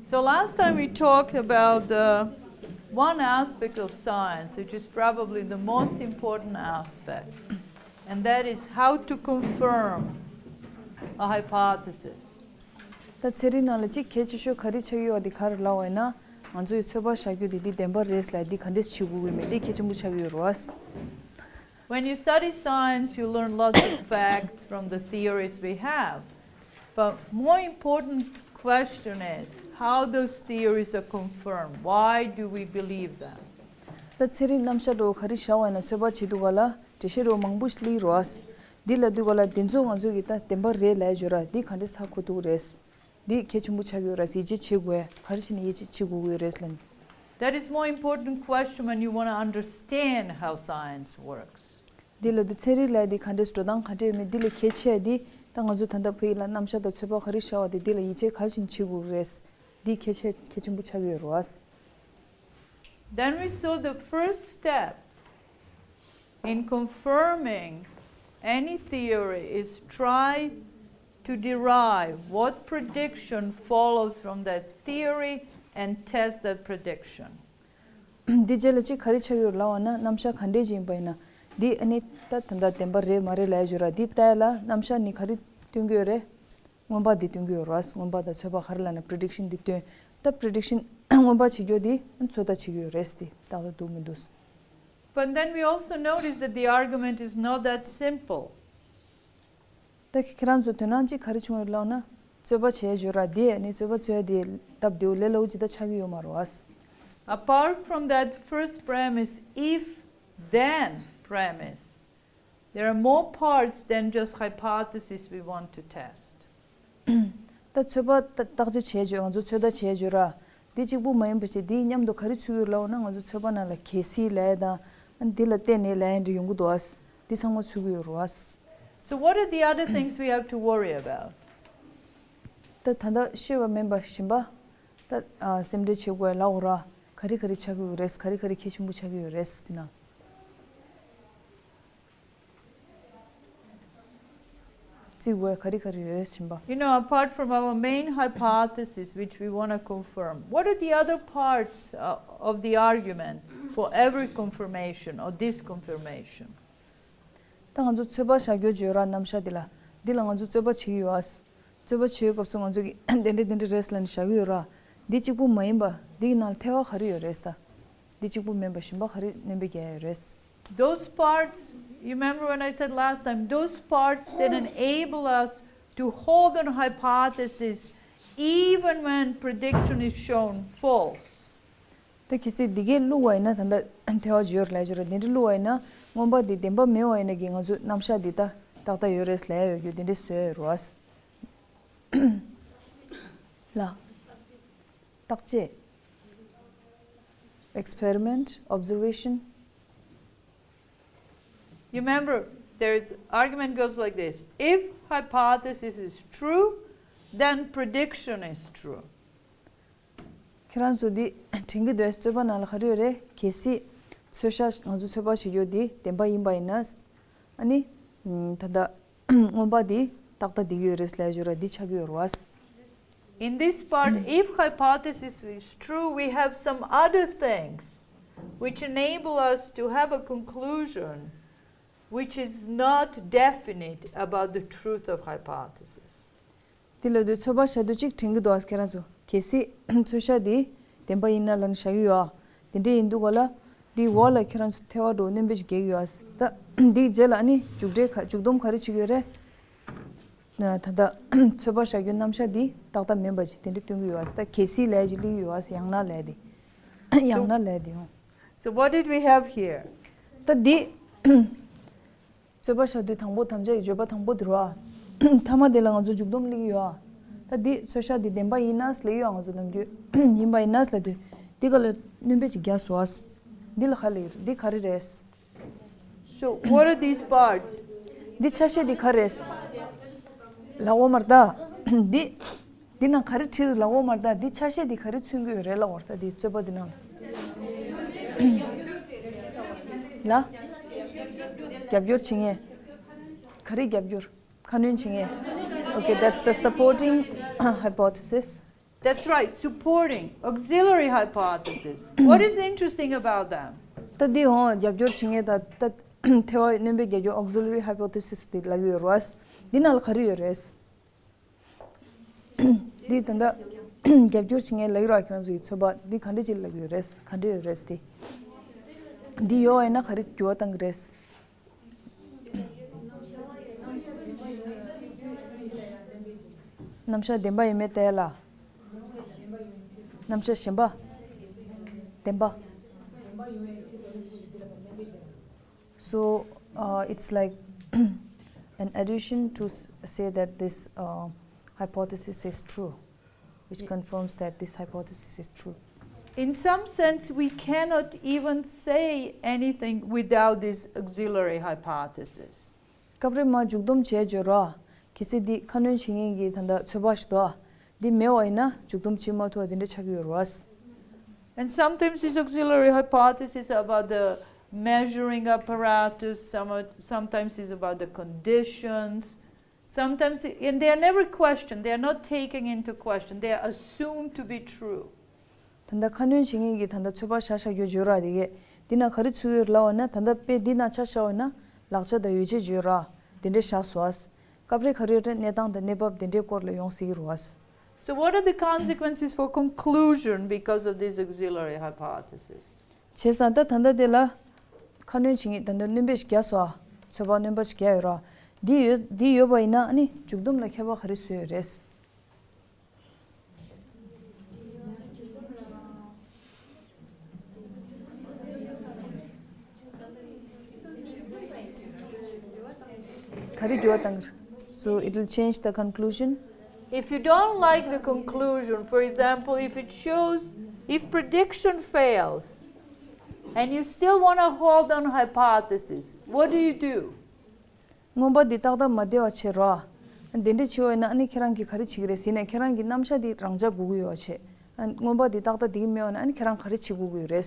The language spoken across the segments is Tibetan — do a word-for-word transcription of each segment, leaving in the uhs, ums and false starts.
So last time we talked about the one aspect of science, which is probably the most important aspect, and that is how to confirm a hypothesis. ད་ཚན་རིག་ནང་ལ་གཅིག་གལ་ཆེ་ཤོས་ག་རེ་ཆགས་ཡོད་པ་དེ་ག་རེ་ལབ་པ་ཡིན་ན། ང་ཚོ་ཡི་ཚོད་དཔག་བྱ་རྒྱུ་དེ་འདི་བདེན་པ་རེད་ལབ་འདི་ག་འདྲས་བྱེད་དགོས་ཀྱི་མེད་འདི་གལ་ཆེན་པོ་ཆགས་ཡོད་རེད་བ། When you study science, you learn lots of facts from the theories we have. But more important question is how those theories are confirmed. Why do we believe them? ད་ཚན་རིག་རྣམ་གཞག་འགྲོ་ག་རེ་བྱ་བ་ཡིན་ན་ཚོད་དཔག་བྱེད་དུས་ག་ལ་འགྲེལ་བཤད་འགྲོ་མང་པོ་ཞིག་སླེབས་རེད་བ། འདི་ལ་དུས་ག་ལ་འདི་ཚོ་ང་ཚོ་གི་ད་བདེན་པ་རེད་ལབ་ཡོད་ར་འདི་ག་འདྲས་ཧ་གོ་ཐུབ་རེད། འདི་གལ་ཆེན་པོ་ཆགས་ཡོད་ར་ཡིད་ཆེས་བྱེད་དགོས་ག་རེ་བྱས་ནས་ཡིད་ཆེས་བྱེད་དགོས་ཀྱི་རེད་ལབ། That is more important question when you want to understand how science works. འདི་ལ་དུ་ཚན་རིག་ལས་འདི་ག་འདྲས་འགྲོ་སྟངས་ག་འདྲས་ཡོད་མེད་འདི་ལ་གལ་ཆེ་འདི་ད་ང་ཚོ་ད་ལྟ་བོད་ཡིག་ལ་རྣམ་གཞག་དང་ཚོད་དཔག་ག་རེ་བྱ་བ་དེ་འདི་ལ་ཡིད་ཆེས་ག་རེ་བྱས་ནས་བྱེད་དགོས་རེད། འདི་གལ་ཆེ་གལ་ཆེན་པོ་ཆགས་ཡོད་རེད་བ། Then we saw the first step in confirming any theory is try to derive what prediction follows from that theory and test that prediction. འདི་རྗེས་ལ་གཅིག་ག་རེ་ཆགས་ཡོད་ལབ་པ་ན་རྣམ་གཞག་ག་འདྲས་ཅིག་ཡིན་པ་ཡིན་ན་འདི་ཨ་ནི་ད་ད་ལྟ་བདེན་པ་རེད་མ་རེད་ལབ་ཡ་ཞུ་ར་འདི་ལྟ་ཡ་ལ་རྣམ་གཞག་ནི་ག་རེ་སྟོན་གྱི་ཡོད་རེད། མངོན་པ་འདི་སྟོན་གྱི་ཡོད་རེད་བ། མངོན་པ་དང་ཚོད་དཔག་ག་རེ་ལབ་ན་prediction འདི་སྟོན། ད་prediction མངོན་པ་བྱེད་རྒྱུ་འདི་ཚོད་ལྟ་བྱེད་ཀྱི་ཡོད་རེད་འདི་ཏག་ཏག་འདུག་མི་འདུག But then we also notice that the argument is not that simple. ད་ཁྱེད་རང་ཚོ་དོ་སྣང་གཅིག་ག་རེ་བྱུང་ཡོད་ལབ་ན། རྩོད་པ་བྱས་ཞོར་ར་དེ་ནི་རྩོད་པ་རྩོད་དེ་སྟབས་བདེའུ་ལས་སླ་བོ་ཅི་ད་ཆགས་ཀྱི་ཡོད་མ་རེད་བ། Apart from that first premise, if then premise, there are more parts than just hypothesis we want to test. ད་ཚོད་དཔག་བརྟག་དཔྱད་བྱས་ཞོར་ང་ཚོ་ཚོད་ལྟ་བྱས་ཞོར་ར། འདི་གཅིག་པུ་མ་ཡིན་པ་བྱས་འདིའི་མཉམ་དུ་ག་རེ་ཚུད་ཀྱི་ཡོད་ལབ་ན་ང་ཚོ་ཚོད་དཔག་ནང་ལ་གལ་སྲིད་ལབ་ཡ་དང་། འདི་ལ་བརྟེན་ནས་ལབ་ཡ་འདྲ་ཡོང་གི་འདུག་བ། འདི་ཚང་མ་ཚུད་ཀྱི་ཡོད་རེད་བ། So what are the other things we have to worry about? ད་ད་ལྟ་ཤེས་པ་མིན་པ་གཞན་པ། ད་སེམས་ཁྲལ་བྱེད་དགོས་ལབ་འོ་ར། ག་རེ་ག་རེ་ཆགས་ཀྱི་ཡོད་རེད་ག་རེ་ག་རེ་གལ་ཆེན་པོ་ཆགས་ཀྱི་ཡོད་རེད་འདི་ན། བརྩི་དགོས་ག་རེ་ག་རེ་ཡོད་རེད་གཞན་པ། You know, apart from our main hypothesis, which we want to confirm, what are the other parts uh, of the argument for every confirmation or disconfirmation? ད་ང་ཚོ་ཚོད་དཔག་བྱ་རྒྱུ་བརྗོད་ར་རྣམ་གཞག་འདི་ལ། འདི་ལ་ང་ཚོ་རྩོད་པ་བྱེད་ཀྱི་ཡོད་ཨ། རྩོད་པ་བྱེད་ཡོད་སྐབས་སུ་ང་ཚོ་གིས་དེ་འདྲ་དེ་འདྲ་རེད་ལབ་ནས་བཞག་གི་ཡོད་ར། འདི་གཅིག་པུ་མ་ཡིན་པ་འདི་གི་ནང་ལ་ཐེ་བ་ག་རེ་ཡོད་རེད་ད། འདི་གཅིག་པུ་མིན་པ་གཞན་པ་ག་རེ་སྣོན་པ་རྒྱག་ཡོད་རེད། Those parts, you remember when I said last time, those parts that enable us to hold an hypothesis even when prediction is shown false. ད་གལ་སྲིད་འདི་གས་བླུགས་པ་ཡིན་ན་ད་ལྟ་ཐལ་བ་བརྗོད་ལས་བརྗོད་ར་དེ་འདྲ་བླུགས་པ་ཡིན་ན་མངོན་པ་འདི་བདེན་པ་མེད་པ་ཡིན་ན་གི་ང་ཚོ་རྣམ་གཞག་འདི་ད་ཏག་ཏག་ཡོད་རེད་ལས་ཡོད་རྒྱུ་དེ་འདྲ་བཟོས་ཡོད་རེད་བ། ལ། བརྟག་དཔྱད། Experiment, observation. You remember, there is argument goes like this. If hypothesis is true, then prediction is true. ཁྱེད་རང་ཚོ་འདི་དྲན་གྱི་འདུག་རྩོད་པ་ནང་ལ་ག་རེ་ཡོད་རེད། གལ་སྲིད་ཚོད་བཤད་ང་ཚོ་ཚོད་དཔག་བྱེད་རྒྱུ་འདི་བདེན་པ་ཡིན་པ་ཡིན་ན། ཨ་ནི། ད་ལྟ་མངོན་པ་འདི་ཏག་ཏག་འདི་ཡོད་རེད་ལས་ཞོར་ར་འདི་ཆགས་ཀྱི་ཡོད་རེད་བ། In this part, if hypothesis is true, we have some other things which enable us to have a conclusion which is not definite about the truth of hypothesis. དེ་ལ་དུས་ཚོད་པ་བྱ་དུས་གཅིག་དྲན་གྱི་འདུག་ཨ་ཁྱེད་རང་ཚོ། གལ་སྲིད་ཚོད་བཤད་འདི་བདེན་པ་ཡིན་ན་ལབ་ནས་བཞག་གི་ཡོད་ཨ། དེ་འདྲ་ཡིན་དུས་ག་ལ་འདིའི་འོག་ལ་ཁྱེད་རང་ཚོ་ཐལ་བ་འགྲོ་སྣོན་པ་ཞིག་རྒྱག་གི་ཡོད་ཨ། ད་འདིའི་རྗེས་ལ་ཨ་ནི་མཇུག་འབྲས་ག་མཇུག་སྡོམ་ག་རེ་བྱེད་ཀྱི་ཡོད་རེད། ད་ལྟ་ཚོད་དཔག་བྱ་རྒྱུ་རྣམ་གཞག་འདི་ཏག་ཏག་མིན་པ་ཞིག་དེ་འདྲ་སྟོན་གྱི་ཡོད་ཨ། ད་གལ་སྲིད་ལས་ཅིག་སླེབས་ཀྱི་ཡོད་ཨ། ཡང་ན་ལས་དེ། ཡང་ན་ལས་དེ་ཡོང་། So what did we have here? ད་འདི། རྩོད་པ་བྱ་དུས་དང་པོ་དམ་བཅའ་ཡི་བརྗོད་པ་དང་པོ་དེ་རེད་བ། མཐའ་མ་དེ་ལ་ང་ཚོ་མཇུག་སྡོམ་སླེབས་ཀྱི་ཡོད་ཨ། ད་འདི་ཚོད་བཤད་འདི་བདེན་པ་ཡིན་ན་སླེབས་ཀྱི་ཡོད་ཨ་ང་ཚོ་ནམ་རྒྱུན། ཡིན་པ་ཡིན་ན་ལབ་དུས་འདི་ག་ལ་སྣོན་པ་ཅིག་རྒྱག་སོང་ཨ། འདི་ལ་ག་ལ་ཡོད་འདི་ག་རེ་རེད། So what are these parts? འདི་ཆ་ཤས་འདི་ག་རེད། ལག་འོག་མར་ད། འདི། འདི་ནང་ག་རེ་བྲིས་འདུག་ལག་འོག་མར་ད་འདི་ཆ་ཤས་འདི་ག་རེ་མཚོན་གྱི་ཡོད་རེད་ལག་འོག་ད་འདི་རྩོད་པ་འདི་ནང་ལ། ལ། རྒྱབ་སྐྱོར་བྱེད་མཁན། ག་རེ་རྒྱབ་སྐྱོར། ཁ་སྣོན་བྱེད་མཁན། Okay, that's the supporting hypothesis. That's right, supporting auxiliary hypothesis. What is interesting about them? ད་འདི་ཧོང་རྒྱབ་སྐྱོར་བྱེད་མཁན་ད་ད་ཐེ་བ་སྣོན་པའི་རྒྱབ་སྐྱོར་auxiliary hypothesis དེ་ལབ་ཀྱི་ཡོད་རེད་བ། འདི་ནང་ལ་ག་རེ་ཡོད་རེད། འདི་ད་ལྟ་རྒྱབ་སྐྱོར་བྱེད་མཁན་ལབ་ཀྱི་རེད་བ། ཁྱེད་རང་ཚོ་ཡི་ཚོད་དཔག་འདི་ག་འདྲ་ཅིག་ལབ་ཀྱི་ཡོད་རེད། ག་འདྲ་ཡོད་རེད་དེ། འདི་ཡོད་པ་ཡིན་ན་ག་རེ་འགྱུར་བ་གཏང་གི་རེད། རྣམ་གཞག་བདེན་པ་ཡིན་མིན་བལྟས་ལ། རྣམ་གཞག་གཞན་པ། བདེན་པ། So, uh, it's like an addition to s- say that this uh, hypothesis is true, which confirms that this hypothesis is true. In some sense, we cannot even say anything without this auxiliary hypothesis. སྐབས་རེ་མ་མཇུག་སྡོམ་བྱས་བརྗོད་ར། གལ་སྲིད་འདི་ཁ་སྣོན་བྱེད་མཁན་གྱི་ད་ལྟ་ཚོད་དཔག་ཞིག་འདུག་འདི་མེད་པ་ཡིན་ན་མཇུག་སྡོམ་བྱེད་མ་ཐུབ་པ་དེ་འདྲ་ཆགས་ཀྱི་ཡོད་རེད་བ། And sometimes these auxiliary hypotheses about the measuring apparatus, some, sometimes it's about the conditions, sometimes, and they are never questioned, they are not taken into question, they are assumed to be true. ད་ལྟ་ཁ་སྣོན་བྱེད་མཁན་གྱི་ད་ལྟ་ཚོད་དཔག་བཞག་བཞག་རྒྱུ་བརྗོད་ར་དེ་གས། འདི་ན་ག་རེ་ཚུད་ཡོད་ལབ་པ་ན། ད་ལྟ་དཔེ་འདི་ན་ཆ་བཞག་པ་ན་ལག་ཆ་དང་ཡོ་བྱད་བརྗོད་ར་དེ་འདྲས་བཞག་སོང་ཨ། སྐབས་རེ་ག་རེ་རེད། གནས་སྟངས་དང་གནས་བབ་དེ་འདྲའི་སྐོར་ལ་ཡོང་སྲིད་ཀྱི་རེད་བ། So what are the consequences for conclusion because of these auxiliary hypotheses? བྱས་ཙང་ད་ད་ལྟ་དེ་ལ་ཁ་སྣོན་བྱེད་མཁན་ད་ལྟ་སྣོན་པ་ཞིག་བརྒྱབ་སོང་ཨ། ཚོད་དཔག་སྣོན་པ་ཞིག་བརྒྱབ་ཡོད་ར། འདི་ཡོད་འདི་ཡོད་པ་ཡིན་ན་ཨ་ནི་མཇུག་སྡོམ་ལ་ཁྱད་པར་ག་རེ་བཟོས་ཡོད་རེད། ག་རེ་འགྱུར་བ་བཏང་། So it will change the conclusion. If you don't like the conclusion, for example, if it shows, if prediction fails, and you still want to hold on hypothesis, what do you do? མངོན་པ་འདི་ཏག་ཏག་མ་བདེ་བ་བྱེད་རོགས། དེ་འདྲ་བྱེད་པ་ཡིན་ན་ཨ་ནི་ཁྱེད་རང་གིས་ག་རེ་བྱེད་ཀྱི་རེད་ཟེར་ནས་ཁྱེད་རང་གི་རྣམ་གཞག་འདི་རང་འཇགས་དགོས་ཀྱི་ཡོད་བྱེད། མངོན་པ་འདི་ཏག་ཏག་འདི་གི་མེད་པ་ན་ཨ་ནི་ཁྱེད་རང་ག་རེ་བྱེད་དགོས་ཀྱི་ཡོད་རེད།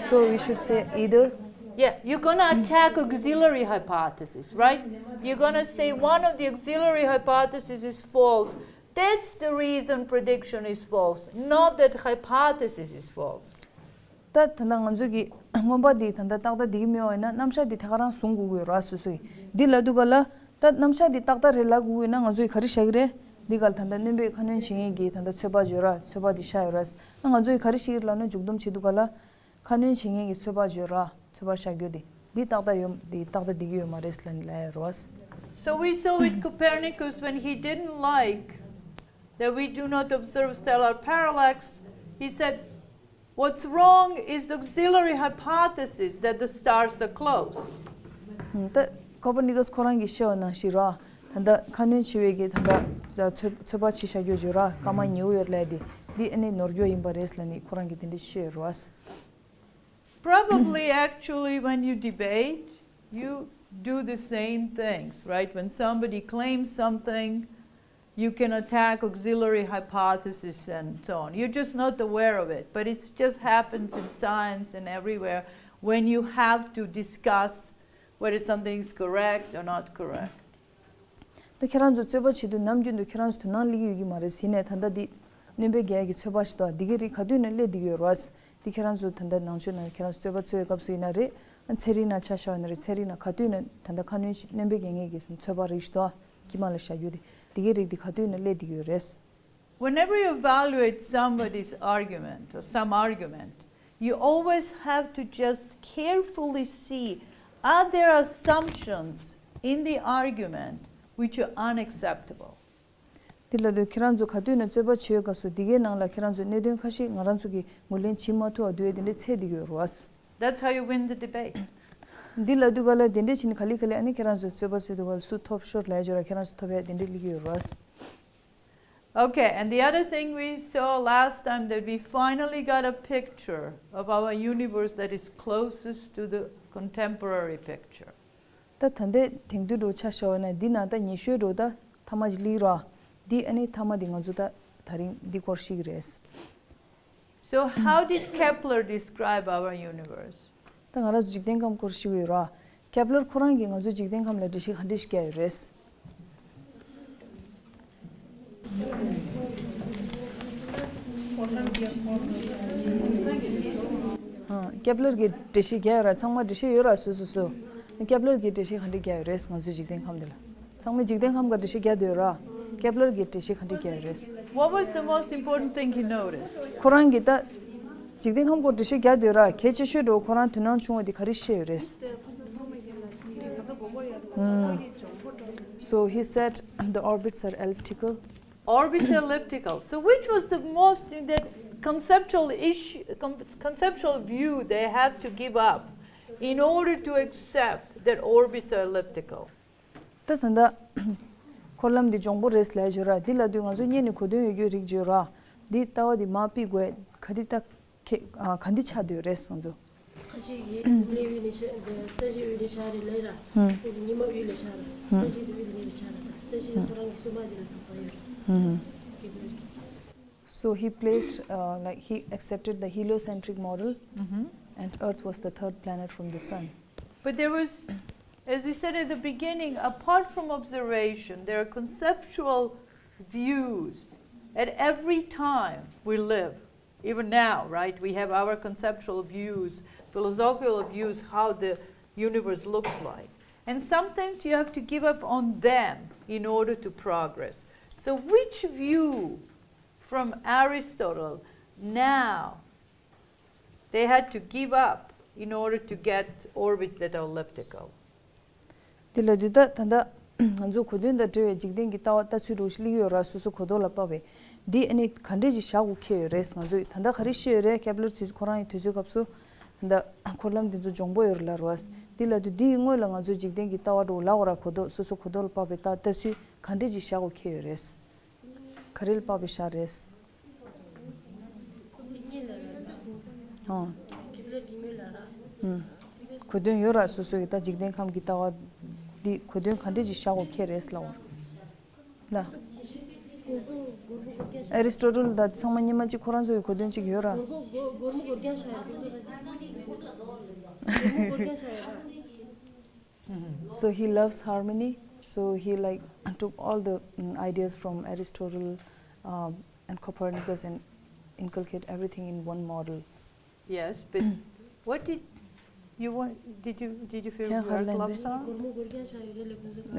So we should say either. Yeah, you're gonna attack auxiliary hypothesis, right? You're gonna say one of the auxiliary hypotheses is false. That's the reason prediction is false, not that hypothesis is false. ད་ད་ལྟ་ང་ཚོ་གི་མངོན་པ་འདི་ད་ལྟ་ཏག་ཏག་འདི་གི་མེད་པ་ཡིན་ན་རྣམ་གཞག་འདི་ད་ག་རང་བཟུང་དགོས་ཀྱི་ཡོད་ར། སོ་སོ་ཡིས་འདི་ལབ་དུས་ག་ལ། ད་རྣམ་གཞག་འདི་ཏག་ཏག་རེད་ལབ་དགོས་ཀྱི་ཡོད་ན་ང་ཚོ་ཡིས་ག་རེ་བཞག་གི་རེད། འདི་ག་ལ་ད་ལྟ་སྣོན་པའི་ཁ་སྣོན་བྱེད་མཁན་གྱི་ད་ལྟ་ཚོད་དཔག་བརྗོད་ར། ཚོད་དཔག་འདི་བཞག་ཡོད་ར། ཨ་ང་ཚོ་ཡིས་ག་རེ་བྱེད་ཀྱི་རེད་ལབ་ན་མཇུག་སྡོམ་བྱེད་དུས་ག་ལ། ཁ་སྣོན་བྱེད་མཁན་གྱི་ཚོད་དཔག་བརྗོད་ར། ཚོད་དཔག་བཞག་རྒྱུ་དེ་འདི་ཏག་ཏག་ཡོད། འདི་ཏག་ཏག་འདི་གི་ཡོད་མ་རེད་ལབ་ནས་ལབ་ཡོད་རེད་བ། So we saw with Copernicus when he didn't like that we do not observe stellar parallax, he said, "What's wrong is the auxiliary hypothesis that the stars are close." ད་ཀོ་པར་ནི་ཀ་སི་ཁོ་རང་གིས་བཤད་པ་ནང་བཞིན་ར། ད་ལྟ་ཁ་སྣོན་བྱེད་པའི་གི་ད་ལྟ་ཚོད་ཚོད་དཔག་བྱེད་བཞག་རྒྱུ་བརྗོད་ར་སྐར་མ་ཉེ་བོ་ཡོད་ལབ་དེ་འདི་ཨ་ནི་ནོར་འཁྱོག་ཡིན་པ་རེད་ལབ་ནས་ཁོ་རང་གིས་དེ་འདྲ་བཤད་ཡོད་རེད་བ། Probably, actually, when you debate, you do the same things, right? When somebody claims something, you can attack auxiliary hypothesis and so on. You're just not aware of it, but it just happens in science and everywhere when you have to discuss whether something is correct or not correct. ད་ཁྱེད་རང་ཚོ་རྩོད་པ་བྱེད་དུས་ནམ་རྒྱུན་དུ་ཁྱེད་རང་ཚོ་དོ་སྣང་སླེབས་ཀྱི་ཡོད་ཀྱི་མ་རེད་ཟེར་ནས། ད་ལྟ་འདི་སྣོན་པའི་རྒྱལ་གྱི་ཚོད་དཔག་ཞིག་འདུག་འདི་གའི་རིགས་ག་དུས་ནས་སླེབས་བསྡད་ཀྱི་ཡོད་རེད་བ། འདི་ཁྱེད་རང་ཚོ་ད་ལྟ་ནང་ཆོས་ནང་ཁྱེད་རང་ཚོ་རྩོད་པ་རྩོད་པའི་སྐབས་སུ་ཡིན་ན་རེད། ཚན་རིག་ནང་ཆ་བཞག་པ་ཡིན་ན་རེད། ཚན་རིག་ནང་ག་དུས་ནས་ད་ལྟ་ཁ་སྣོན་ཞིག་སྣོན་པའི་རྒྱལ་ངེས་ཀྱི་ཚོད་དཔག་རིགས་ཤིག་འདུག་དཀྱིལ་མ་ལ་བཞག་རྒྱུ་དེ་འདི་གའི་རིགས་འདི་ག་དུས་ནས་སླེབས་བསྡད་ཀྱི་ཡོད་རེད། Whenever you evaluate somebody's argument or some argument, you always have to just carefully see, are there assumptions in the argument which are unacceptable? དེ་ལ་དུ་ཁྱེད་རང་ཚོ་ག་དུས་ནས་རྩོད་པ་བྱེད་ཡོད་སྐབས་སུ་འདི་གའི་ནང་ལ་ཁྱེད་རང་ཚོ་གནད་དོན་ཁ་ཤས་ང་རང་ཚོ་གིས་ངོས་ལེན་བྱེད་མ་ཐུབ་པ་འདུག་ཡོད་དེ་འདྲས་འཚོལ་བསྡད་ཀྱི་ཡོད་རེད་བ། That's how you win the debate. འདི་ལ་དུས་ག་ལ་དེ་འདྲས་བྱས་ནས་ག་ལེ་ག་ལེ་ཨ་ནི་ཁྱེད་རང་ཚོ་རྩོད་པ་རྩོད་དུས་ག་ལ་སུ་ཐོབ་ཤོར་ལབ་ཡ་ཅིག་ཡོད་ར། ཁྱེད་རང་ཚོ་ཐོབ་ཡ་དེ་འདྲས་སླེབས་ཀྱི་ཡོད་རེད་བ། Okay, and the other thing we saw last time, that we finally got a picture of our universe that is closest to the contemporary picture. ད་ད་ལྟའི་དེང་དུས་འགྲོ་ཆ་བཞག་པ་ན་འདི་ནང་ད་ཉེ་ཤོས་འགྲོ་ད་མཐའ་མ་ཅིག་སླེབས་ར། འདི་ཨ་ནི་མཐའ་མ་འདི་ང་ཚོ་ད་ད་རིང་འདི་སྐོར་ཤེས་ཀྱི་རེད། So how did Kepler describe our universe? ད་ང་རང་ཚོ་འཇིག་རྟེན་ཁམས་སྐོར་ཞུ་གི་ཡོད་ར། ཁེབ་ལར་ཁོ་རང་གིས་ང་ཚོའི་འཇིག་རྟེན་ཁམས་ལ་འགྲེལ་བཤད་ག་འདྲས་ཤིག་བརྒྱབ་ཡོད་རེད། ཨ། ཀེབ་ལར་གྱི་འགྲེལ་བཤད་རྒྱག་ཡོད་ར། ཚང་མ་འགྲེལ་བཤད་ཡོད་ར། སོ་སོ་སོ། ཀེབ་ལར་གྱི་འགྲེལ་བཤད་ག་འདྲ་རྒྱག་ཡོད་རེད། ང་ཚོའི་འཇིག་རྟེན་ཁམས་འདི་ལ། ཚང་མས་འཇིག་རྟེན་ཁམས་ཀྱི་འགྲེལ་བཤད་རྒྱག་འདོད་ར། ཀེབ་ལར་གྱི་འགྲེལ་བཤད་ག་འདྲ་རྒྱག་ཡོད་རེད། What was the most important thing he noticed? ཁོ་རང་གིས་ད་འཇིག་རྟེན་ཁམས་སྐོར་འགྲེལ་བཤད་རྒྱག་འདོད་ར། གལ་ཆེ་ཤོས་འགྲོ་ཁོ་རང་དོ་སྣང་བྱུང་བ་དེ་ག་རེ་བཤད་ཡོད་རེད། ཨུམ། So he said the orbits are elliptical. Orbits are elliptical. So which was the most, that conceptual issue, con- conceptual view they have to give up in order to accept that orbits are elliptical? ད་ད་ལྟ་འཁོར་ལམ་འདི་འབྱུང་པོ་རེད་ལབ་བརྗོད་ར། འདི་ལབ་དུས་ང་ཚོ་སྔོན་ནས་གོ་དོན་ཡོད་རྒྱུ་རིག་བརྗོད་ར། འདི་ལྟ་བ་འདི་མར་ཕུད་དགོས་ག་འདི་ལྟ། ཁྱེད་ཨ་ག་འདི་ཆགས་བསྡད་རེད་ང་ཚོ། ཁ་ཅིག་གིས་རྫུ་འཕྲུལ་དབུས་ནས་ཤ་ས་གཞི་དབུས་ནས་ཤར་རེད་ལབ་ར། ཧུམ། ཉི་མ་དབུས་ལ་ཤར་ར། ཧུམ། ས་གཞི་དབུས་ལ་ཤར་ར། ད་ས་གཞི་ཁོ་རང་གི་སྲུང་མ་དེ་ལ་ཐུག་པ་ཡོད་ར། ཧུམ། ཧུམ། So he placed, uh, like, he accepted the heliocentric model, Mhm. and Earth was the third planet from the sun. But there was, as we said at the beginning, apart from observation, there are conceptual views at every time we live. Even now, right, we have our conceptual views, philosophical views, how the universe looks like. And sometimes you have to give up on them in order to progress. So, which view from Aristotle now they had to give up in order to get orbits that are elliptical? དེ་ལ་དུས་ད་ད་ལྟ་ང་ཚོ་གོ་དོན་དང་འབྲེལ་བའི་འཇིག་རྟེན་གྱི་ལྟ་བ་ལྟ་ཚུལ་འདྲ་བོ་ཞིག་སླེབས་ཡོད་ར། སོ་སོ་གོ་རྟོགས་ལ་དཔག་པའི་འདི་ཨ་ནི་ག་འདྲས་ཅིག་བཞག་དགོས་ཁེལ་ཡོད་རེད། ང་ཚོས་ད་ལྟ་ག་རེ་བཤད་ཡོད་རེད། ཀེབ་ལར་དུས་ཁོ་རང་ཡི་དུས་ཚོད་སྐབས་སུ་ད་ལྟ་འཁོར་ལམ་འདི་ཚོ་འབྱུང་པོ་ཡོད་རེད་ལབ་ར། འདི་ལ་དུས་འདིའི་སྔོན་ལ་ང་ཚོས་འཇིག་རྟེན་གྱི་ལྟ་བ་འདྲ་བོ་ལབ་དགོས་ར། གོ་རྟོགས་སོ་སོ་གོ་རྟོགས་ལ་དཔག་པའི་ལྟ་ལྟ་ཚུལ་ག་འདྲས་ཅིག་བཞག་དགོས་ཁེལ་ཡོད་རེད། ག་རེ་ལ་དཔག་པའི་ཤར་རེད། ཨོ། ཨུམ། གོ་དོན་ཡོད་ར། སོ་སོ་ཡི་ད་འཇིག་རྟེན་ཁམས་ཀྱི་ལྟ་བ་འདི་གོ་དོན་ག་འདྲས་ཅིག་བཞག་དགོས་ཁེལ་རེད་ལབ་པ་ལ། ཨེ་རི་སི་ཊོ་ཊལ་ད་ཚང་མ་སྔོན་མ་གཅིག་ཁོ་རང་ཚོ་ཡི་གོ་དོན་གཅིག་ཡོད་ར། So he loves harmony. So he, like, took all the, mm, ideas from Aristotle, um, and Copernicus and inculcate everything in one model. Yes, but what did you want? Did you did you feel your love song?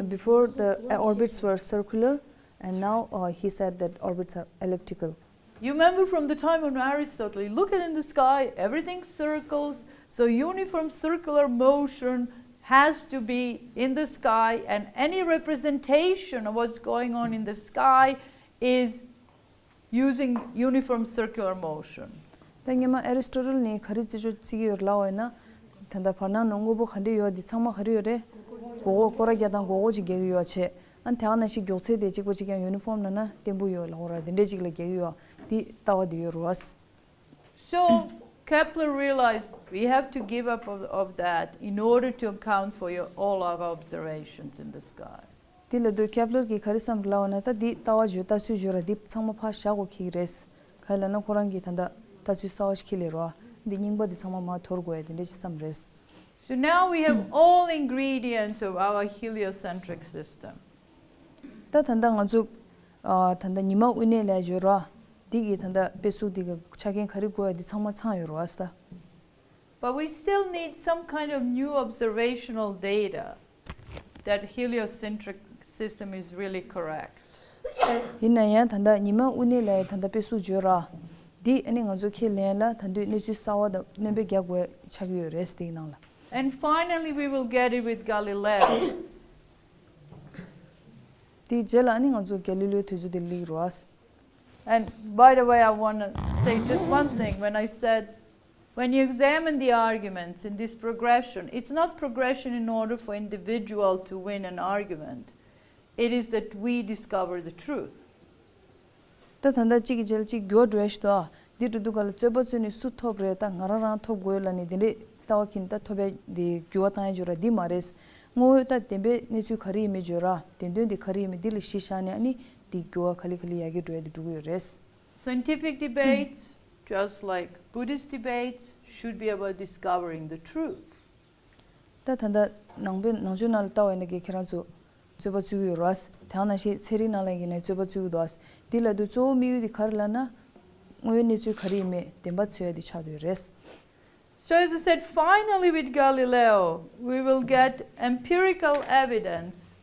Before the uh, orbits were circular, and now uh, he said that orbits are elliptical. You remember from the time of Aristotle, you look at in the sky, everything circles, so uniform circular motion has to be in the sky, and any representation of what's going on in the sky is using uniform circular motion. ད་སྔོན་མ་ཨེ་རི་སི་ཊོ་ཊལ་ནས་ག་རེ་རྩིས་སྤྲོད་བྱེད་ཀྱི་ཡོད་ལབ་པ་ཡིན་ན། ད་ལྟ་བར་སྣང་ནང་དངོས་པོ་ག་འདྲ་ཡོད་འདི་ཚང་མ་ག་རེ་ཡོད་རེད། སྒོར་སྒོར་སྐོར་ར་རྒྱག་སྟངས་སྒོར་སྒོར་ཅིག་རྒྱག་གི་ཡོད་བྱས། ཨ་ནི་དེ་ག་ནང་བཞིན་མགྱོགས་ཚད་དེ་གཅིག་པ་གཅིག་རྐྱང་ཡུ་ནི་ཕོམ་ལབ་ན་བརྟན་པོ་ཡོད་ལབ་པ་ར། དེ་འདྲས་ཅིག་ལ་རྒྱག་གི་ཡོད། འདི་ལྟ་བ་འདི་ཡོད་རེད་བ། So Kepler realized we have to give up of, of that in order to account for your, all our observations in the sky. དེ་ལ་དུས་ཀེབ་ལར་གྱིས་ག་རེ་བསམ་ལབ་པ་ན། ད་འདི་ལྟ་བ་བརྗོད་ལྟ་ཚུལ་བརྗོད་ར་འདི་ཚང་མ་ཕར་བཞག་དགོས་ཀྱི་རེད། ག་རེ་ལབ་ན་ཁོ་རང་གིས་ད་ལྟ་ལྟ་ཚུལ་གསར་བ་ཞིག་ཁྱེར་སླེབས་ར། འདི་རྙིང་པ་འདི་ཚང་མ་མར་དོར་དགོས་ཡ་དེ་འདྲ་ཞིག་བསམ་རེད། So now we have all ingredients of our heliocentric system. ད་ད་ལྟ་ང་ཚོ་ཨ་ད་ལྟ་ཉི་མ་དབུས་གནས་ལ་བརྗོད་ར། འདི་གི་ད་ལྟ་དཔེ་གཟུགས་འདི་གི་ཆ་རྐྱེན་ག་རེ་དགོས་ཡ་འདི་ཚང་མ་ཚང་ཡོད་རེད་བ་ད། But we still need some kind of new observational data that heliocentric system is really correct. ཡིན་ན་ཡང་ད་ལྟ་ཉི་མ་དབུས་གནས་ལ་ཡ་ད་ལྟ་དཔེ་གཟུགས་བརྗོད་ར། འདི་ཨ་ནི་ང་ཚོ་ཁས་ལེན་ལ་ད་དུང་གནས་ཚུལ་གསར་བ་དང་སྣོན་པ་རྒྱག་དགོས་ཆགས་ཀྱི་ཡོད་རེད་འདིའི་ནང་ལ། And finally we will get it with Galileo. དེའི་རྗེས་ལ་ཨ་ནི་ང་ཚོ་གེ་ལི་ལིའོ་དུས་ཚོད་དེ་སླེབས་ར། And by the way, I want to say just one thing. When I said, when you examine the arguments in this progression, it's not progression in order for individual to win an argument. It is that we discover the truth. ད་ད་ལྟ་གཅིག་གི་རྗེས་ལ་གཅིག་འགྱུར་བ་འགྲོ་ཡ་ཞིག་འདུག་ཨ། འདི་འགྲོ་དུས་ག་ལ་རྩོད་པ་རྩོད་ནས་སུ་ཐོབ་རེད། ད་ང་རང་རང་ཐོབ་དགོས་ལབ་ནས་དེ་འདྲས་ལྟ་བ་གིན་ད་ཐོབ་ཡ་འདི་འགྱུར་བ་བཏང་ཡ་བརྗོད་ར་འདི་མ་རེད། དངོས་ཡོད་ད་བདེན་པའི་གནས་ཚུལ་ག་རེ་ཡིན་མིན་བརྗོད་ར། བདེན་དོན་འདི་ག་རེ་ཡིན་མིན་འདི་ལ་གཞི་བཞག་ནས་ཨ་ནི་འདི་འགྱུར་བ་ག་ལེ་ག་ལེ་ཡར་རྒྱས་འགྲོ་ཡ་འདི་འགྲོ་གི་ཡོད་རེད། Scientific debates, just like Buddhist debates, should be about discovering the truth. ད་ད་ལྟ་ནང་པའི་ནང་ཆོས་ནང་ལ་ལྟ་བ་ཡིན་ན་གི་ཁྱེད་རང་ཚོ་རྩོད་པ་རྩོད་ཀྱི་ཡོད་རེད་བ། དེ་ནང་བཞིན་ཚན་རིག་ནང་ལ་ཡིན་ན་རྩོད་པ་རྩོད་ཀྱི་འདུག་བ། འདི་ལ་དུས་གཙོ་བོ་དམིགས་ཡུལ་དེ་ག་རེ་ལབ་ན། དངོས་ཡོད་གནས་ཚུལ་ག་རེ་ཡིན་མེད་བདེན་པ་འཚོལ་ཡ་དེ་ཆགས་བསྡད་ཡོད་རེད། So as I said, finally with Galileo, we will get empirical evidence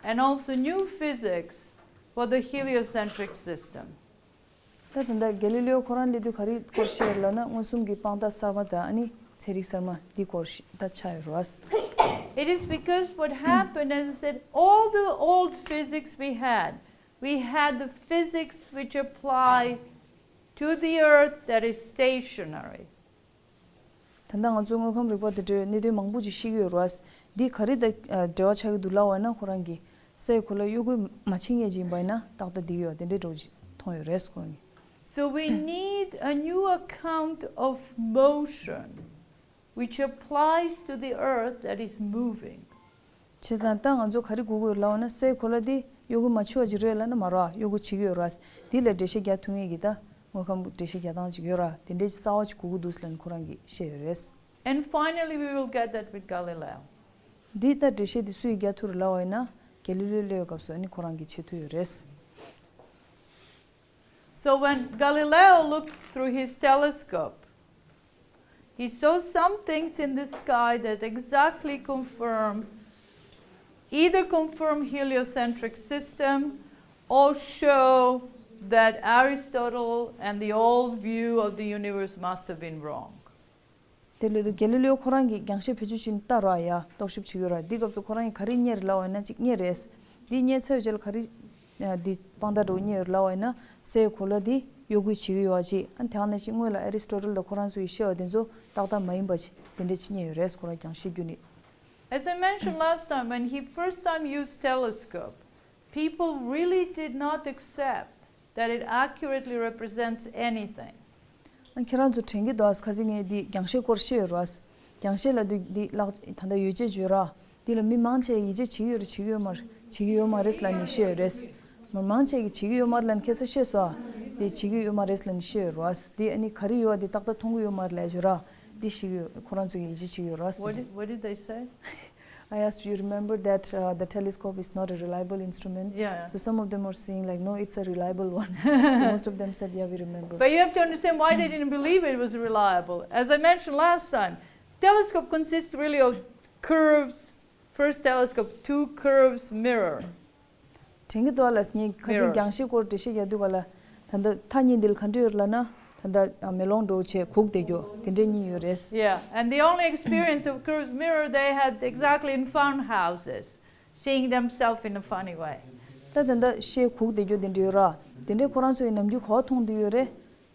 and also new physics for the heliocentric system. ད་ད་ལྟ་གེ་ལི་ལེའོ་ཁོ་རང་སླེབས་དུས་ག་རེ་སྐོར་བཤད་ཡོད་ལབ་ན། མངོན་སུམ་གྱི་དཔང་རྟགས་གསར་མ་དང་ཨ་ནི་ཚན་རིག་གསར་མ་འདི་སྐོར་ཞིག་ད་ཆགས་ཡོད་རེད་བ། It is because what happened, as I said, all the old physics we had, we had the physics which apply to the earth that is stationary. ད་ལྟ་ང་ཚོ་དངོས་ཁམས་རིག་པ་དེ་འདྲའི་གནད་དོན་མང་པོ་ཅིག་ཤེས་ཀྱི་ཡོད་རེད་བ། འདི་ག་རེ་དང་འབྲེལ་བ་ཆགས་ཀྱི་འདུག་ལབ་པ་ན། ཁོ་རང་གི་སའི་གོ་ལ་གཡོ་འགུལ་མ་བྱེད་མཁན་ཅིག་ཡིན་པ་ཡིན་ན་ཏག་ཏག་འདི་ཡོད་དེ་འདྲའི་འགྲོ་ཅིག་མཐོང་ཡོད་རེད་ཁོ་རང་གི། So we need a new account of motion which applies to the earth that is moving. བྱས་ཙང་ད་ང་ཚོ་ག་རེ་དགོས་ཀྱི་ཡོད་ལབ་པ་ན། སའི་གོ་ལ་འདི་གཡོ་འགུལ་མ་བྱེད་པ་ཅིག་རེད་ལབ་ན་མ་རེད་བ། གཡོ་འགུལ་བྱེད་ཀྱི་ཡོད་རེད་བ། འདི་ལ་འགྲེལ་བཤད་རྒྱག་ཐུབ་མཁན་གྱི་ད་དངོས་ཁམས་འགྲེལ་བཤད་རྒྱག་སྟངས་ཅིག་ཡོད་རེད་བ། དེ་འདྲའི་ཅིག་རྩ་བ་ཅིག་དགོས་ཀྱི་འདུག་ལབ་ནས་ཁོ་རང་གིས་བཤད་ཡོད་རེད། And finally, we will get that with Galileo. འདི་ད་འགྲེལ་བཤད་འདི་སུ་ཡིས་རྒྱག་ཐུབ་རེད་ལབ་པ་ཡིན་ན་གེ་ལི་ལེའོ་སླེབས་པའི་སྐབས་སུ་ཨ་ནི་ཁོ་རང་གིས་བྱེད་ཐུབ་ཡོད་རེད། So when Galileo looked through his telescope, he saw some things in the sky that exactly confirm, either confirm heliocentric system or show that Aristotle and the old view of the universe must have been wrong. དེ་ལོས་དུ་གེ་ལི་ལེའོ་ཁོ་རང་གིས་རྒྱང་ཤེལ་བེད་སྤྱོད་བྱས་ནས་ལྟ་རོགས་ཡ། རྟོག་ཞིབ་བྱེད་ཀྱི་ཡོད་ར། འདི་སྐབས་སུ་ཁོ་རང་གིས་ག་རེ་རྙེད་རེད་ལབ་པ་ཡིན་ན་གཅིག་རྙེད་རེད། འདི་རྙེད་ཚར་བའི་རྗེས་ལ་ག་རེ་འདི་དཔང་རྟགས་འདྲ་བོ་རྙེད་ཡོད་རེད་ལབ་པ་ཡིན་ན། སའི་གོ་ལ་འདི་གཡོ་འགུལ་བྱེད་ཀྱི་ཡོད་པ་ཅིག་ཨ་དེ་ནང་བཞིན་སྔོན་ལ་ཨེ་རི་སི་ཊོ་ཊལ་དང་ཁོ་རང་ཚོ་ཡིས་བཤད་པ་དེ་ཚོ་ཏག་ཏག་མ་ཡིན་པ་ཅིག་དེ་འདྲ་ཅིག་རྙེད་ཡོད་རེད། ཁོ་རང་རྒྱང་ཤེལ་བརྒྱུད་ནས། As I mentioned last time, when he first time used telescope, people really did not accept that it accurately represents anything. ཨ་ཁྱེད་རང་ཚོ་དྲན་གྱི་འདུག་ཨ། ཁ་སང་ངས་འདི་རྒྱང་ཤེལ་སྐོར་བཤད་ཡོད་རེད་བ། རྒྱང་ཤེལ་ལབ་དུས་འདི་ལག་ད་ལྟ་ཡོ་བྱད་བརྗོད་ར། འདི་ལ་མི་མང་ཆེ་ཡིད་ཆེས་བྱེད་ཀྱི་ཡོད་རེད་བྱེད་ཀྱི་ཡོད་མ་རེད། བྱེད་ཀྱི་ཡོད་མ་རེད་ལབ་ནས་བཤད་ཡོད་རེད། མི་མང་ཆེ་གིས་བྱེད་ཀྱི་ཡོད་མ་རེད་ལབ་ནས་ཁ་སང་བཤད་སོང་ཨ། འདི་བྱེད་ཀྱི་ཡོད་མ་རེད་ལབ་ནས་བཤད་ཡོད་རེད་བ། འདི་ཨ་ནི་ག་རེ་ཡོད་བ་འདི་ཏག་ཏག་མཐོང་གི་ཡོད་མ་རེད་ལབ་ཡོད་ར། འདི་ཤེས་ཀྱི་ཡོད། ཁོ་རང་ཚོ་ཡིད་ཆེས་བྱེད་ཀྱི་ཡོད་རེད། What did, what did they say? I asked, you remember that uh, the telescope is not a reliable instrument? Yeah. So some of them were saying, like, no, it's a reliable one. So most of them said, yeah, we remember. But you have to understand why they didn't believe it was reliable. As I mentioned last time, telescope consists really of curves, first telescope, two curves mirror. དྲན་གྱི་འདུག་ཨ་ལ། ངས་ཁ་སང་རྒྱང་ཤེལ་སྐོར་འགྲེལ་བཤད་རྒྱག་དུས་ག་ལ། ད་ལྟ་ཐག་ཉེ་འདི་ལ་ག་འདྲ་ཡོད་ལབ་ན། ད་ལྟ་མེ་ལོང་འདྲ་བོ་བྱས་གུག་བསྡད་རྒྱུ་དེ་འདྲས་གཉིས་ཡོད་རེད། Yeah, and the only experience of curved mirror they had exactly in fun houses, seeing themselves in a funny way. ད་ད་ལྟ་ཤེལ་གུག་བསྡད་རྒྱུ་དེ་འདྲ་ཡོད་ར། དེ་འདྲས་ཁོ་རང་ཚོ་ཡི་ནམ་རྒྱུན་ག་པར་མཐོང་བསྡད་ཡོད་རེད།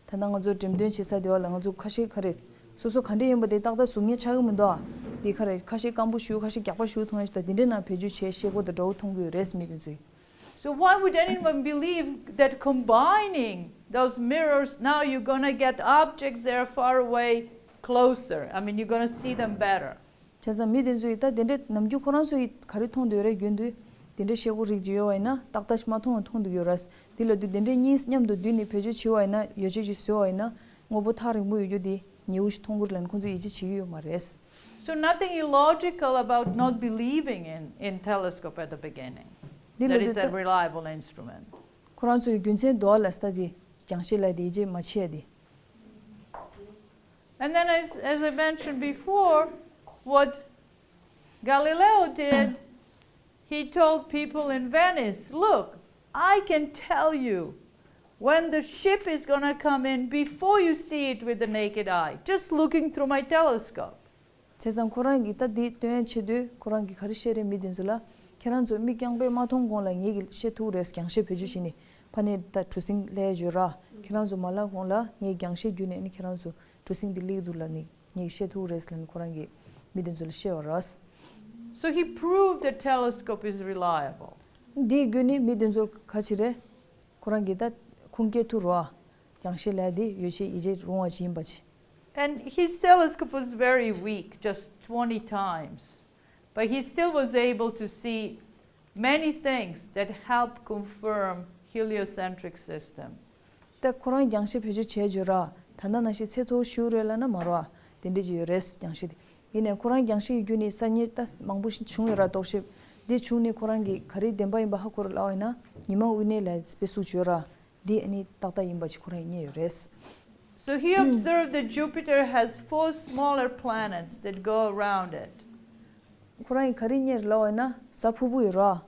ད་ལྟ་ང་ཚོ་འགྲེམས་སྟོན་བྱེད་ས་དེ་བ་ལ་ང་ཚོ་ཁ་ཤས་ག་རེ། སོ་སོ་ག་འདྲས་ཡིན་པ་དེ་ཏག་ཏག་གཟུགས་བརྙན་ཆགས་ཀྱི་མི་འདུག་ཨ། དེ་ག་རེ་ཁ་ཤས་སྐམ་པོ་ཞེ་པོ་ཁ་ཤས་རྒྱགས་པ་ཞེ་པོ་མཐོང་ཡ་ཞིག་དང་དེ་འདྲས་ནང་བེད་སྤྱོད་བྱས་ཤེལ་སྒོ་དང་འདྲ་བོ་མཐོང་གི་ཡོད་རེད་མི་དེ་ཚོས། So why would anyone believe that combining those mirrors, now you're gonna get objects that are far away closer? I mean, you're gonna see them better. བྱས་ཙང་མི་དེ་ཚོ་ཡིས་ད་དེ་འདྲའི་ནམ་རྒྱུན་ཁོ་རང་ཚོ་ཡིས་ག་རེ་མཐོང་འདོད་རེད་རྒྱུན་དུ། དེ་འདྲའི་ཤེལ་སྒོ་རིགས་ཅིག་ཡོད་པ་ཡིན་ན་ཏག་ཏག་ཞིག་མ་མཐོང་བ་མཐོང་འདུག་ཡོད་རེད། དེ་ལ་དུས་དེ་འདྲའི་གཉིས་མཉམ་དུ་བསྡུས་ནས་བེད་སྤྱོད་བྱས་པ་ཡིན་ན་ཡོ་བྱད་ཅིག་བཟོས་པ་ཡིན་ན་དངོས་པོ་ཐག་རིང་པོ་ཡོད་རྒྱུ་དེ་ཉེ་བོ་ཞིག་མཐོང་གི་རེད་ལབ་ནས་ཁོང་ཚོས་ཡིད་ཆེས་བྱེད་ཀྱི་ཡོད་མ་རེད། So nothing illogical about not believing in, in telescope at the beginning. འདི་ལ་That it's a དུས་reliable instrument. ཁོ་རང་ཚོའི་རྒྱུ་མཚན་འདུག་ཨ་ལ་ས་དེ་རྒྱང་ཤེལ་ལ་དེ་ཡིད་ཆེས་མ་བྱེད་ཡ་དེ། And then, as, as I mentioned before, what Galileo did, he told people in Venice, look, I can tell you when the ship is going to come in before you see it with the naked eye, just looking through my telescope. བྱས་ཙང་ཁོ་རང་གིས་ད་འདི་སྟོན་ཡ་ཆེད་དུ་ཁོ་རང་གིས་ག་རེ་བཤད་རེད་མི་དེ་ཚོ་ལ། ཁྱེད་རང་ཚོ་མིག་རྐྱང་པས་མ་མཐོང་གོང་ལ་ངེད་ཀྱིས་བཤད་ཐུབ་རེད། རྒྱང་ཤེལ་བེད་སྤྱོད་བྱས་ནས་ཕ་ནས་ད་གྲུ་གཟིངས་སླེབས་ཡོད་ར། ཁྱེད་རང་ཚོ་མ་ལབ་གོང་ལ་ངས་རྒྱང་ཤེལ་བརྒྱུད་ནས་ནི་ཁྱེད་རང་ཚོ་གྲུ་གཟིངས་འདི་སླེབས་འདུག་ལབ་ནི་ངས་བཤད་ཐུབ་རེད་ལབ་ནི་ཁོ་རང་གིས་མི་དེ་ཚོ་ལ་བཤད་པ་རེད། So he proved the telescope is reliable. འདི་བརྒྱུད་ནས་མི་དེ་ཚོ་ག་ཅི་རེད། ཁོ་རང་གིས་ད་ཁུངས་སྐྱེལ་ཐུབ་རེད། རྒྱང་ཤེལ་ལབ་ཡ་དེ་ཡོ་བྱད་ཡིད་ཆེས་རུང་བ་ཅིག་ཡིན་པ་ཅིག And his telescope was very weak, just twenty times. But he still was able to see many things that help confirm heliocentric system. ད་ཁོ་རང་རྒྱང་ཤེལ་བེད་སྤྱོད་བྱས་ཡོད་ར། ད་ལྟ་ནང་བཞིན་ཚད་མཐོ་ཞེ་པོ་རེད་ལབ་ན་མ་རེད་བ། དེ་འདྲ་ཅིག་ཡོད་རེད་རྒྱང་ཤེལ་དེ། ཡིན་ནའི་ཁོ་རང་རྒྱང་ཤེལ་གྱི་བརྒྱུད་ནས་གསར་རྙེད་ད་མང་པོ་ཞིག་བྱུང་ཡོད་ར་རྟོག་ཞིབ། འདི་བྱུང་ནས་ཁོ་རང་གིས་ག་རེ་བདེན་པ་ཡིན་པ་ཧ་གོ་རེད་ལབ་པ་ཡིན་ན་ཉི་མ་དབུས་གནས་ལ་དཔེ་གཟུགས་ཅིག་ཡོད་ར། འདི་ཨ་ནི་ཏག་ཏག་ཡིན་པ་ཅིག་ཁོ་རང་གིས་རྙེད་ཡོད་རེད། So he observed that Jupiter has four smaller planets that go around it. ཁོ་རང་གིས་ག་རེ་རྙེད་ལབ་པ་ཡིན་ན་གཟའ་ཕུར་བུ་ཡོད་ར།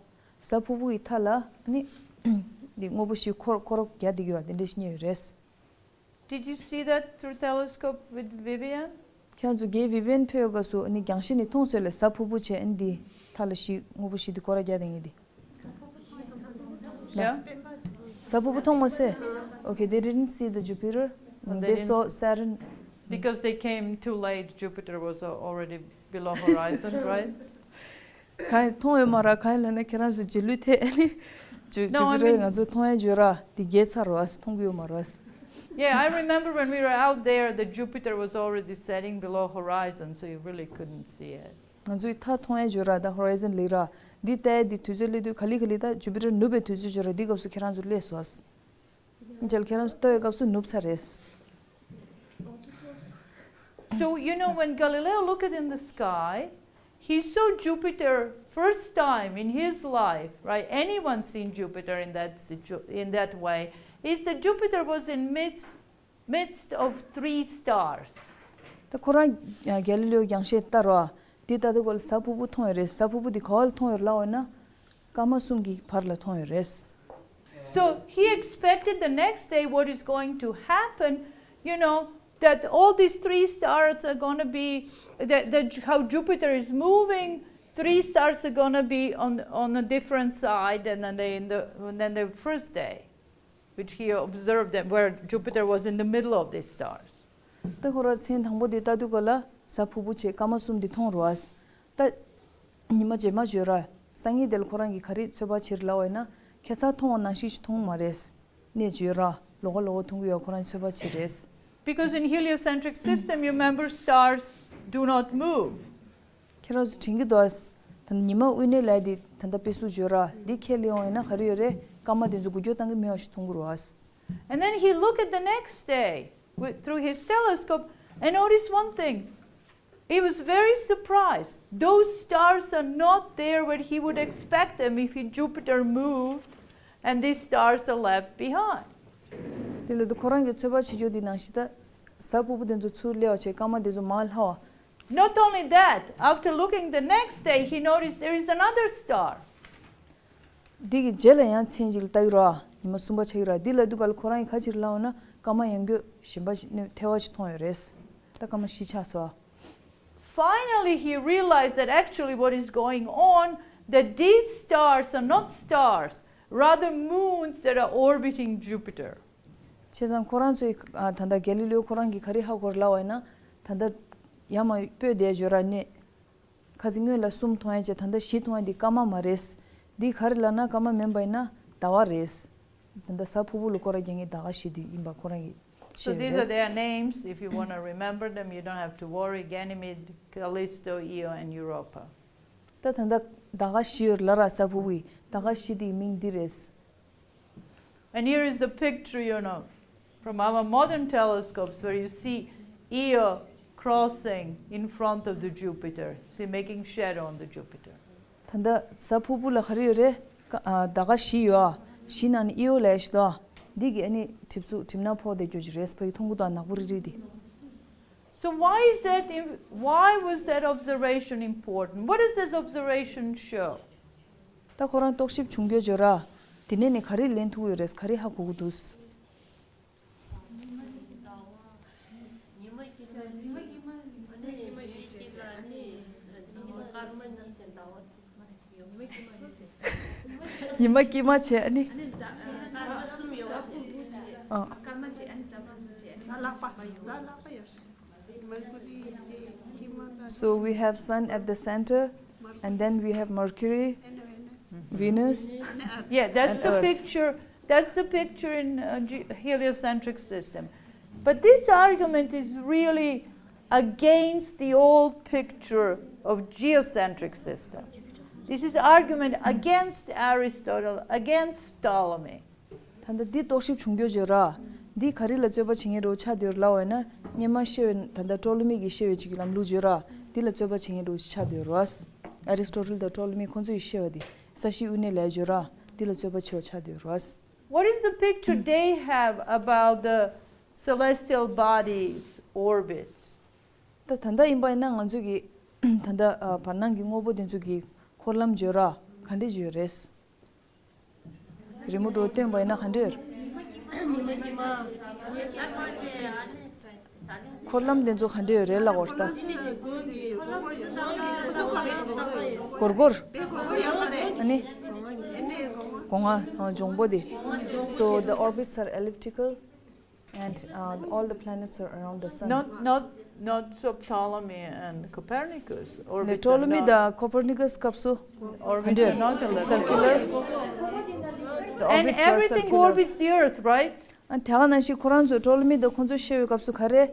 གཟའ་ཕུར་བུ་ཡི་མཐའ་ལ་ཨ་ནི་འདི་དངོས་པོ་ཞིག་འཁོར་འཁོར་རྒྱག་བསྡད་ཀྱི་ཡོད་པ་དེ་འདྲ་ཞིག་རྙེད་ཡོད་རེད། Did you see that through telescope with Vivian? ཁྱེད་ཚོ་རྒན་བི་བི་ཡན་ཕེབས་སྐབས་སུ་ཨ་ནི་རྒྱང་ཤེལ་ནས་མཐོང་སོང་ལབ། གཟའ་ཕུར་བུ་བྱས་ཨ་ནི་འདི་མཐའ་ལ་ཞིག་དངོས་པོ་ཞིག་འདི་སྐོར་ར་རྒྱག་བསྡད་མཁན་འདི། Yeah. གཟའ་ཕུར་བུ་མཐོང་མ་སོང་། Okay, they didn't see the Jupiter. They saw Saturn. Because they came too late, Jupiter was already below horizon, right? གང་ཡང་མཐོང་ཡོད་མ་རེད། གང་ཡིན་ལབ་ན་ཁྱེད་རང་ཚོ་རྗེས་ལུས་ཐེབས་ཨ་ནི་ཇུ- No, I Jupiter mean- ང་ཚོ་མཐོང་ཡ་ཇོ་ར་འདི་རྒྱས་ཚར་བ་མཐོང་གི་ཡོད་མ་རེད། Yeah, I remember when we were out there, the Jupiter was already setting below horizon, so you really couldn't see it. ང་ཚོའི་མཐའ་མཐོང་ཡ་ཇོ་ར་ད་ཧོ་རའི་ཛོན་ལི་ར་འདི་ལྟ་ཡ་འདི་དུས་ཚོད་སླེབས་དུས་ག་ལེ་ག་ལེ་ད་ཇུ་པི་ཊར་ནུབ་པའི་དུས་ཚོད་ཇོ་ར་འདི་སྐབས་སུ་ཁྱེད་རང་ཚོ་སླེབས་སོང་། འཇལ་ཁྱེད་རང་ཚོ་ལྟ་བའི་སྐབས་སུ་ནུབ་ཚར་རེད། So, you know, when Galileo looked in the sky, he saw Jupiter first time in his life, right? Anyone seen Jupiter in that situ- in that way? Is that Jupiter was in midst midst of three stars. ད་ཁོ་རང་གེ་ལི་ལི་ཡོ་རྒྱང་ཤེལ་ལྟ་རོགས། དེ་ལྟ་དུས་སྐབས་ལ་གཟའ་ཕུར་བུ་མཐོང་ཡོད་རེད། གཟའ་ཕུར་བུ་དེ་ག་བ་ལ་མཐོང་ཡོད་རེད་ལབ་པ་ཡིན་ན། སྐར་མ་གསུམ་གྱི་བར་ལ་མཐོང་ཡོད་རེད། So he expected the next day what is going to happen, you know, that all these three stars are going to be, that, that how Jupiter is moving, three stars are going to be on, on a different side and then they in the, and then the first day. Which he observed that where Jupiter was in the middle of these stars. ད་ཁོ་རང་མཚན་དང་པོ་དེ་ལྟ་དུས་སྐབས་ལ་གཟའ་ཕུར་བུ་བྱས་སྐར་མ་གསུམ་དེ་མཐོང་རོགས། ད་ཉི་མ་རྗེས་མ་བརྗོད་ར། སང་ཉིན་དེ་ལ་ཁོ་རང་གིས་ག་རེ་ཚོད་དཔག་བྱེད་ལབ་པ་ཡིན་ན་ཁ་སང་མཐོང་བ་ནང་བཞིན་ཞིག་མཐོང་མ་རེད། ནས་བརྗོད་ར། ལོགས་ཀ་ལོགས་ཀ་མཐོང་གི་ཡོད་ཁོ་རང་ཚོད་དཔག་བྱེད་རེད། Because in heliocentric system, you remember stars do not move. ཁྱེད་རང་ཚོ་དྲན་གྱི་འདུག་ཨ། ད་ཉི་མ་དབུས་གནས་ལ་དེ་ད་ལྟ་དཔེ་སུ་བརྗོད་ར་འདི་ཁས་ལེན་འོང་ཡིན་ན་ག་རེ་ཡོད་རེད། སྐར་མ་དེ་ཚོ་འགུལ་སྐྱོད་བཏང་གི་མེད་པ་ཞིག་མཐོང་གི་རེད་ཨ། And then he looked at the next day with, through his telescope and noticed one thing. He was very surprised. Those stars are not there where he would expect them if he, Jupiter moved and these stars are left behind. དེ་ལ་དུ་ཁོ་རང་གི་ཚོད་དཔག་བྱེད་རྒྱུ་དེ་ནང་བཞིན་ད་གཟའ་ཕུར་བུ་དེ་ཚོ་ཚུར་སླེབས་པ་བྱས་སྐར་མ་དེ་ཚོ་མར་ལྷག་པ། Not only that, after looking the next day, he noticed there is another star. འདི་གི་རྗེས་ལ་ཡང་མཚན་གཅིག་ལ་ལྟ་གི་ར། ཉི་མ་གསུམ་པ་ཆགས་ཀྱི་ར། འདི་ལ་དུས་སྐབས་ལ་ཁོ་རང་གིས་ག་ཅིག་ལབ་ན་སྐར་མ་ཡང་སྐྱོད་གཞན་པ་ཞིག་ནས་ཐལ་བ་ཞིག་མཐོང་ཡོད་རེད། ད་སྐར་མ་བཞི་ཆགས་སོང་། Finally, he realized that actually what is going on, that these stars are not stars, rather moons that are orbiting Jupiter. བྱས་ཙང་ཁོ་རང་ཚོའི་ཨ་ད་ལྟ་གེ་ལི་ལི་ཡོ་ཁོ་རང་གིས་ག་རེ་ཧ་གོ་རེད་ལབ་པ་ཡིན་ན། ད་ལྟ་ཡར་མར་སྤོས་བསྡད་ཡོད་ར་ནས། ཁ་སང་སྔོན་ལ་གསུམ་མཐོང་ཡ་བྱས་ད་ལྟ་བཞི་མཐོང་ཡ་འདི་སྐར་མ་མ་རེད། འདི་ག་རེ་ལབ་ན་སྐར་མ་མིན་པ་ཡིན་ན་ཟླ་བ་རེད། ད་ལྟ་གཟའ་ཕུར་བུ་ལ་སྐོར་ར་རྒྱག་མཁན་ཟླ་བ་བཞི་འདི་ཡིན་པ་ཁོ་རང་གིས་So ཤེས་these are ཡོད་རེད། Their names. If you want to remember them, you don't have to worry. Ganymede, Callisto, Io, and Europa. ད་ད་ལྟ་ཟླ་བ་བཞི་ཡོད་ལ་ར་གཟའ་ཕུར་བུའི་ཟླ་བ་བཞི་འདིའི་མིང་འདི་རེད། And here is the picture, you know, from our modern telescopes where you see Io crossing in front of the Jupiter, see, making shadow on the Jupiter. ད་ལྟ་གཟའ་ཕུར་བུ་ལ་ག་རེ་ཡོད་རེད། ཀ- ཨ་ཟླ་བ་བཞི་ཡོད་ཨ། བཞི་ནང་ནས་ཨི་ཨོ་ལབ་ཡ་ཞིག་འདུག་ཨ། འདི་གི་ཨ་ནི་གྲིབ་གཟུགས་གྲིབ་ནག་ཕོག་བསྡད་རྒྱུ་ཅིག་རེད། ཕ་གི་མཐོང་གི་འདུག་ཨ། ནག་པོ་རིལ་རིལ་འདི། So why is that im- why was that observation important? What does this observation show? ད་ཁོ་རང་རྟོག་ཞིབ་བྱུང་རྒྱུ་ཅིག་ཡོད་ར། དེ་ནས་ནི་ག་རེ་ལེན་ཐུབ་ཀྱི་ཡོད་རེད། ག་རེ་ཧ་གོ་གི་འདུག་ཉི་མ་དཀྱིལ་མ་བྱས་ཨ་ནི། ཨ། So we have sun at the center, and then we have Mercury, Venus. Yeah, that's and the Earth. Picture. That's the picture in uh, ge- heliocentric system. But this argument is really against the old picture of geocentric system. This is argument against Aristotle, against Ptolemy. ད་ལྟ་འདི་རྟོག་ཞིབ་བྱུང་རྒྱུ་ཅིག་ཡོད་ར། འདི་ག་རེ་ལ་རྩོད་པ་བྱེད་མཁན་རེད་ཆགས་བསྡད་ཡོད་རེད་ལབ་པ་ཡིན་ན། སྔོན་མ་བཤད་པའི་ད་ལྟ་ཊོ་ལི་མི་གིས་བཤད་པའི་ཅིག་གི་ལམ་ལུགས་ཅིག་ཡོད་ར། འདི་ལ་རྩོད་པ་བྱེད་མཁན་རེད་ཆགས་བསྡད་ཡོད་ར། ཨ་རི་སི་ཊོ་ཊལ་དང་ཊོ་ལི་མི་ཁོང་ཚོས་བཤད་པ་འདི་ས་གཞིའི་དབུས་གནས་ལབ་ཡ་ཅིག་ཡོད་ར། འདི་ལ་རྩོད་པ་བྱེད་པ་ཆགས་བསྡད་ཡོད་ར། What is the picture they have about the celestial bodies' orbits? ད་ད་ལྟ་ཡིན་པ་ཡིན་ན་ང་ཚོས་ཀྱི་ད་ལྟ་ཨ་བར་སྣང་གི་དངོས་པོ་དེ་ཚོ་གི་འཁོར་ལམ་བརྗོད་ར་ག་འདྲས་བརྗོད་རེད། རི་མོ་འདྲ་བོ་སྟོན་པ་ཡིན་ན་ག་འདྲས་ཡོད་རེད། འཁོར་ལམ་དེ་ཚོ་ག་འདྲས་ཡོད་རེད་ལབ་དགོས་རེད་ད། སྒོར་སྒོར། ཨ་ནི། སྒོ་ང་ཨ་འཇོང་པོ་དེ། So the orbits are elliptical and uh, all the planets are around the sun. Not, not, not so Ptolemy and Copernicus. ནས་Orbits are ཊོ་ལི་མི་not. དང་ཁོ་པར་ནི་ཀཱས་སྐབས་སུ། Orbits are not elliptical. Circular. The And orbits were everything circular. Orbits the earth, right? ཨ་དེ་ག་ནང་བཞིན་ཁོ་རང་ཚོ་ཊོ་ལི་མི་དང་ཁོ་ཚོ་བཤད་པའི་སྐབས་སུ་ག་རེ།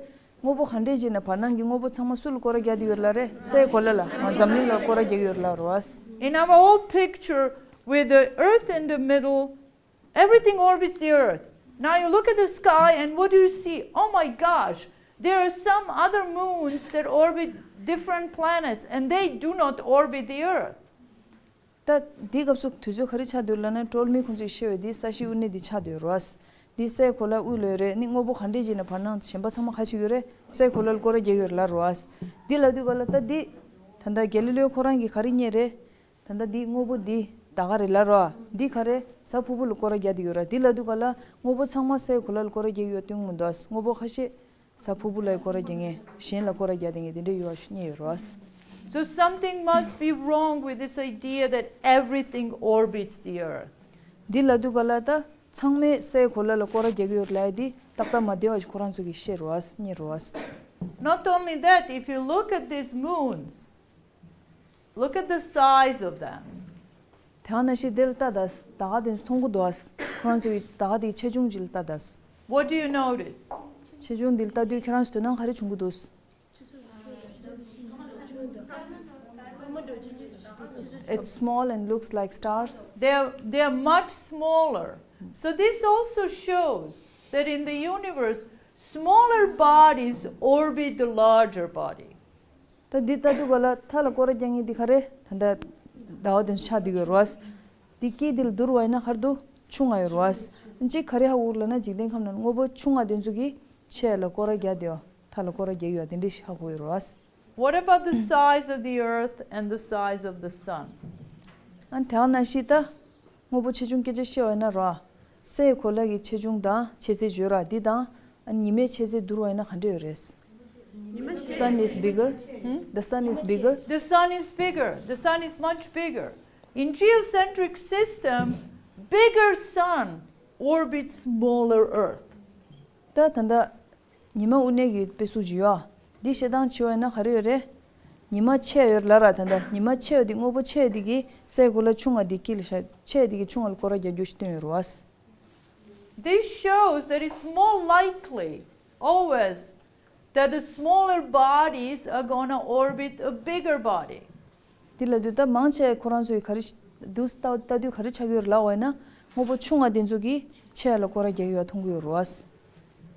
དངོས་པོ་ག་འདྲས་བྱས་ན་བར་སྣང་གི་དངོས་པོ་ཚང་མ་སུ་ལ་སྐོར་ར་རྒྱག་བསྡད་ཡོད་ལབ་རེད། སའི་གོ་ལ་ལ་འཛམ་གླིང་ལ་སྐོར་ར་རྒྱག་ཡོད་ལབ་རེད་བ། In our old picture with the earth in the middle, everything orbits the earth. Now you look at the sky and what do you see? Oh my gosh, there are some other moons that orbit different planets and they do not orbit the earth. ད་འདི་སྐབས་སུ་དུས་ཚོད་ག་རེ་ཆགས་བསྡད་ཡོད་ལབ་ན་ཊོ་ལི་མི་ཁོང་ཚོས་བཤད་པའི་འདི་ས་གཞི་དབུས་གནས་འདི་ཆགས་བསྡད་ཡོད་རེད་བ། འདི་སའི་གོ་ལ་དབུས་ལ་ཡོད་རེད། ནི་དངོས་པོ་ག་འདྲས་བྱས་ན་བར་སྣང་གཞན་པ་ཚང་མ་ག་ཆགས་ཡོད་རེད། སའི་གོ་ལ་ལ་སྐོར་ར་རྒྱག་ཡོད་རེད་ལབ་རེད་བ། འདི་ལབ་དུས་ག་ལ་ད་འདི། ད་ལྟ་གེ་ལི་ལེའོ་ཁོ་རང་གིས་ག་རེ་རྙེད་རེད། ད་ལྟ་འདི་དངོས་པོ་འདི་ཟླ་ག་རེད་ལབ་རེད་བ། འདི་ག་རེ་གཟའ་ཕུར་བུ་ལ་སྐོར་ར་རྒྱག་བསྡད་ཡོད་རེད། འདི་ལབ་དུས་ག་ལ་དངོས་པོ་ཚང་མ་སའི་གོ་ལ་ལ་སྐོར་ར་རྒྱག་གི་ཡོད་སྟོན་གི་མི་འདུག་དངོས་པོ་ཁ་ཤས། གཟའ་ཕུར་བུ་ལ་སྐོར་ར་རྒྱག་མཁན། གཞན་ལ་སྐོར་ར་རྒྱག་བསྡད་མཁན་དེ་འདྲ་ཡོད་པ་ཞིག་རྙེད་ཡོད་རེད་བ། So something must be wrong with this idea that everything orbits the earth. འདི་ལབ་དུས་ག་ལ་ད་ཚང་མས་སའི་གོ་ལ་ལ་སྐོར་ར་རྒྱག་གི་ཡོད་ལབ་ཡ་འདི་ཏག་ཏག་མ་བདེ་བ་ཞིག་ཁོ་རང་ཚོ་གིས་བཤད་རེད་བ། རྙེད་རེད་བ། Not only that, if you look at these moons, look at the size of them. དེ་ག་ནང་བཞིན་དེ་ལ་ལྟ་དང་། ཟླ་ག་དེ་ཚོ་མཐོང་གི་འདུག་ཨ། ཁོ་རང་ཚོ་གི་ཟླ་ག་དེའི་ཆེ་ཆུང་ཅིག་ལ་ལྟ་དང་། What do you notice? ཆེ་ཆུང་འདི་ལ་ལྟ་དུས་ཁྱེད་རང་ཚོ་དོ་སྣང་ག་རེ་བྱུང་གི་འདུག It's small and looks like stars. They are, they are much smaller. So this also shows that in the universe, smaller bodies orbit the larger body. ད་འདི་ལྟ་དུས་ག་ལ་མཐའ་ལ་སྐོར་ར་རྒྱག་མཁན་འདི་ག་རེ། ད་ལྟ་ཟླ་བ་དེ་ཚོ་ཆགས་བསྡད་ཡོད་རེད་བ། འདི་དཀྱིལ་འདི་ལ་བསྡུར་བ་ཡིན་ན་ག་རེ་འདུག་ཆུང་ང་ཡོད་རེད་བ། གཅིག་ག་རེ་ཧ་གོ་གི་ལབ་ན་འཇིག་རྟེན་ཁམས་ནང་དངོས་པོ་ཆུང་ང་དེ་ཚོ་གིས་ཆེ་ལ་སྐོར་ར་རྒྱག་བསྡད་ཡོད། མཐའ་ལ་སྐོར་ར་རྒྱག་གི་ཡོད་དེ་འདྲ་ཞིག་ཧ་གོ་ཡོད་རེད་བ། What about the size of the earth and the size of the sun? ཨ་དེ་ག་ནང་བཞིན་ད། དངོས་པོ་ཆེ་ཆུང་སྐད་ཆ་བཤད་པ་ཡིན་ན་ར། སའི་གོ་ལ་གི་ཆེ་ཆུང་དང་ཆེ་ཚད་བརྗོད་ར་འདི་དང་། ཨ་ཉི་མའི་ཆེ་ཚད་བསྡུར་བ་ཡིན་ན་ག་འདྲ་ཡོད་རེད། Sun is bigger. Hmm? The sun is bigger. The sun is bigger. The sun is much bigger. In geocentric system, bigger sun orbits smaller earth. ད་ད་ལྟ། ཉི་མ་དབུས་གནས་ཀྱི་དཔེ་གཟུགས་ཅིག་ཡོད། འདི་བཤད་སྟངས་བྱས་པ་ཡིན་ན་ག་རེ་ཡོད་རེད། ཉི་མ་ཆེ་ཡོད་ལབ་ར། ད་ལྟ་ཉི་མ་ཆེ་ཡོད་འདི་དངོས་པོ་ཆེ་འདི་གིས་སའི་གོ་ལ་ཆུང་བ་འདི་དཀྱིལ་ལ་བཞག་ཆེ་འདི་གིས་ཆུང་བ་ལ་སྐོར་ར་རྒྱག་རྒྱུ་ཞིག་སྟོན་ཡོད་རེད་བ། This shows that it's more likely always that the smaller bodies are gonna orbit a bigger body. འདི་ལ་དུས་ད་མང་ཆེ་ཁོ་རང་ཚོས་ག་རེ་ཞིག་འདུག་ལྟ་ལྟ་དུས་ག་རེ་ཆགས་ཀྱི་ཡོད་ལབ་པ་ཡིན་ན། དངོས་པོ་ཆུང་བ་དེ་ཚོ་གིས་ཆེ་ལ་སྐོར་ར་རྒྱག་ཡོད་མཐོང་གི་ཡོད་རེད་བ།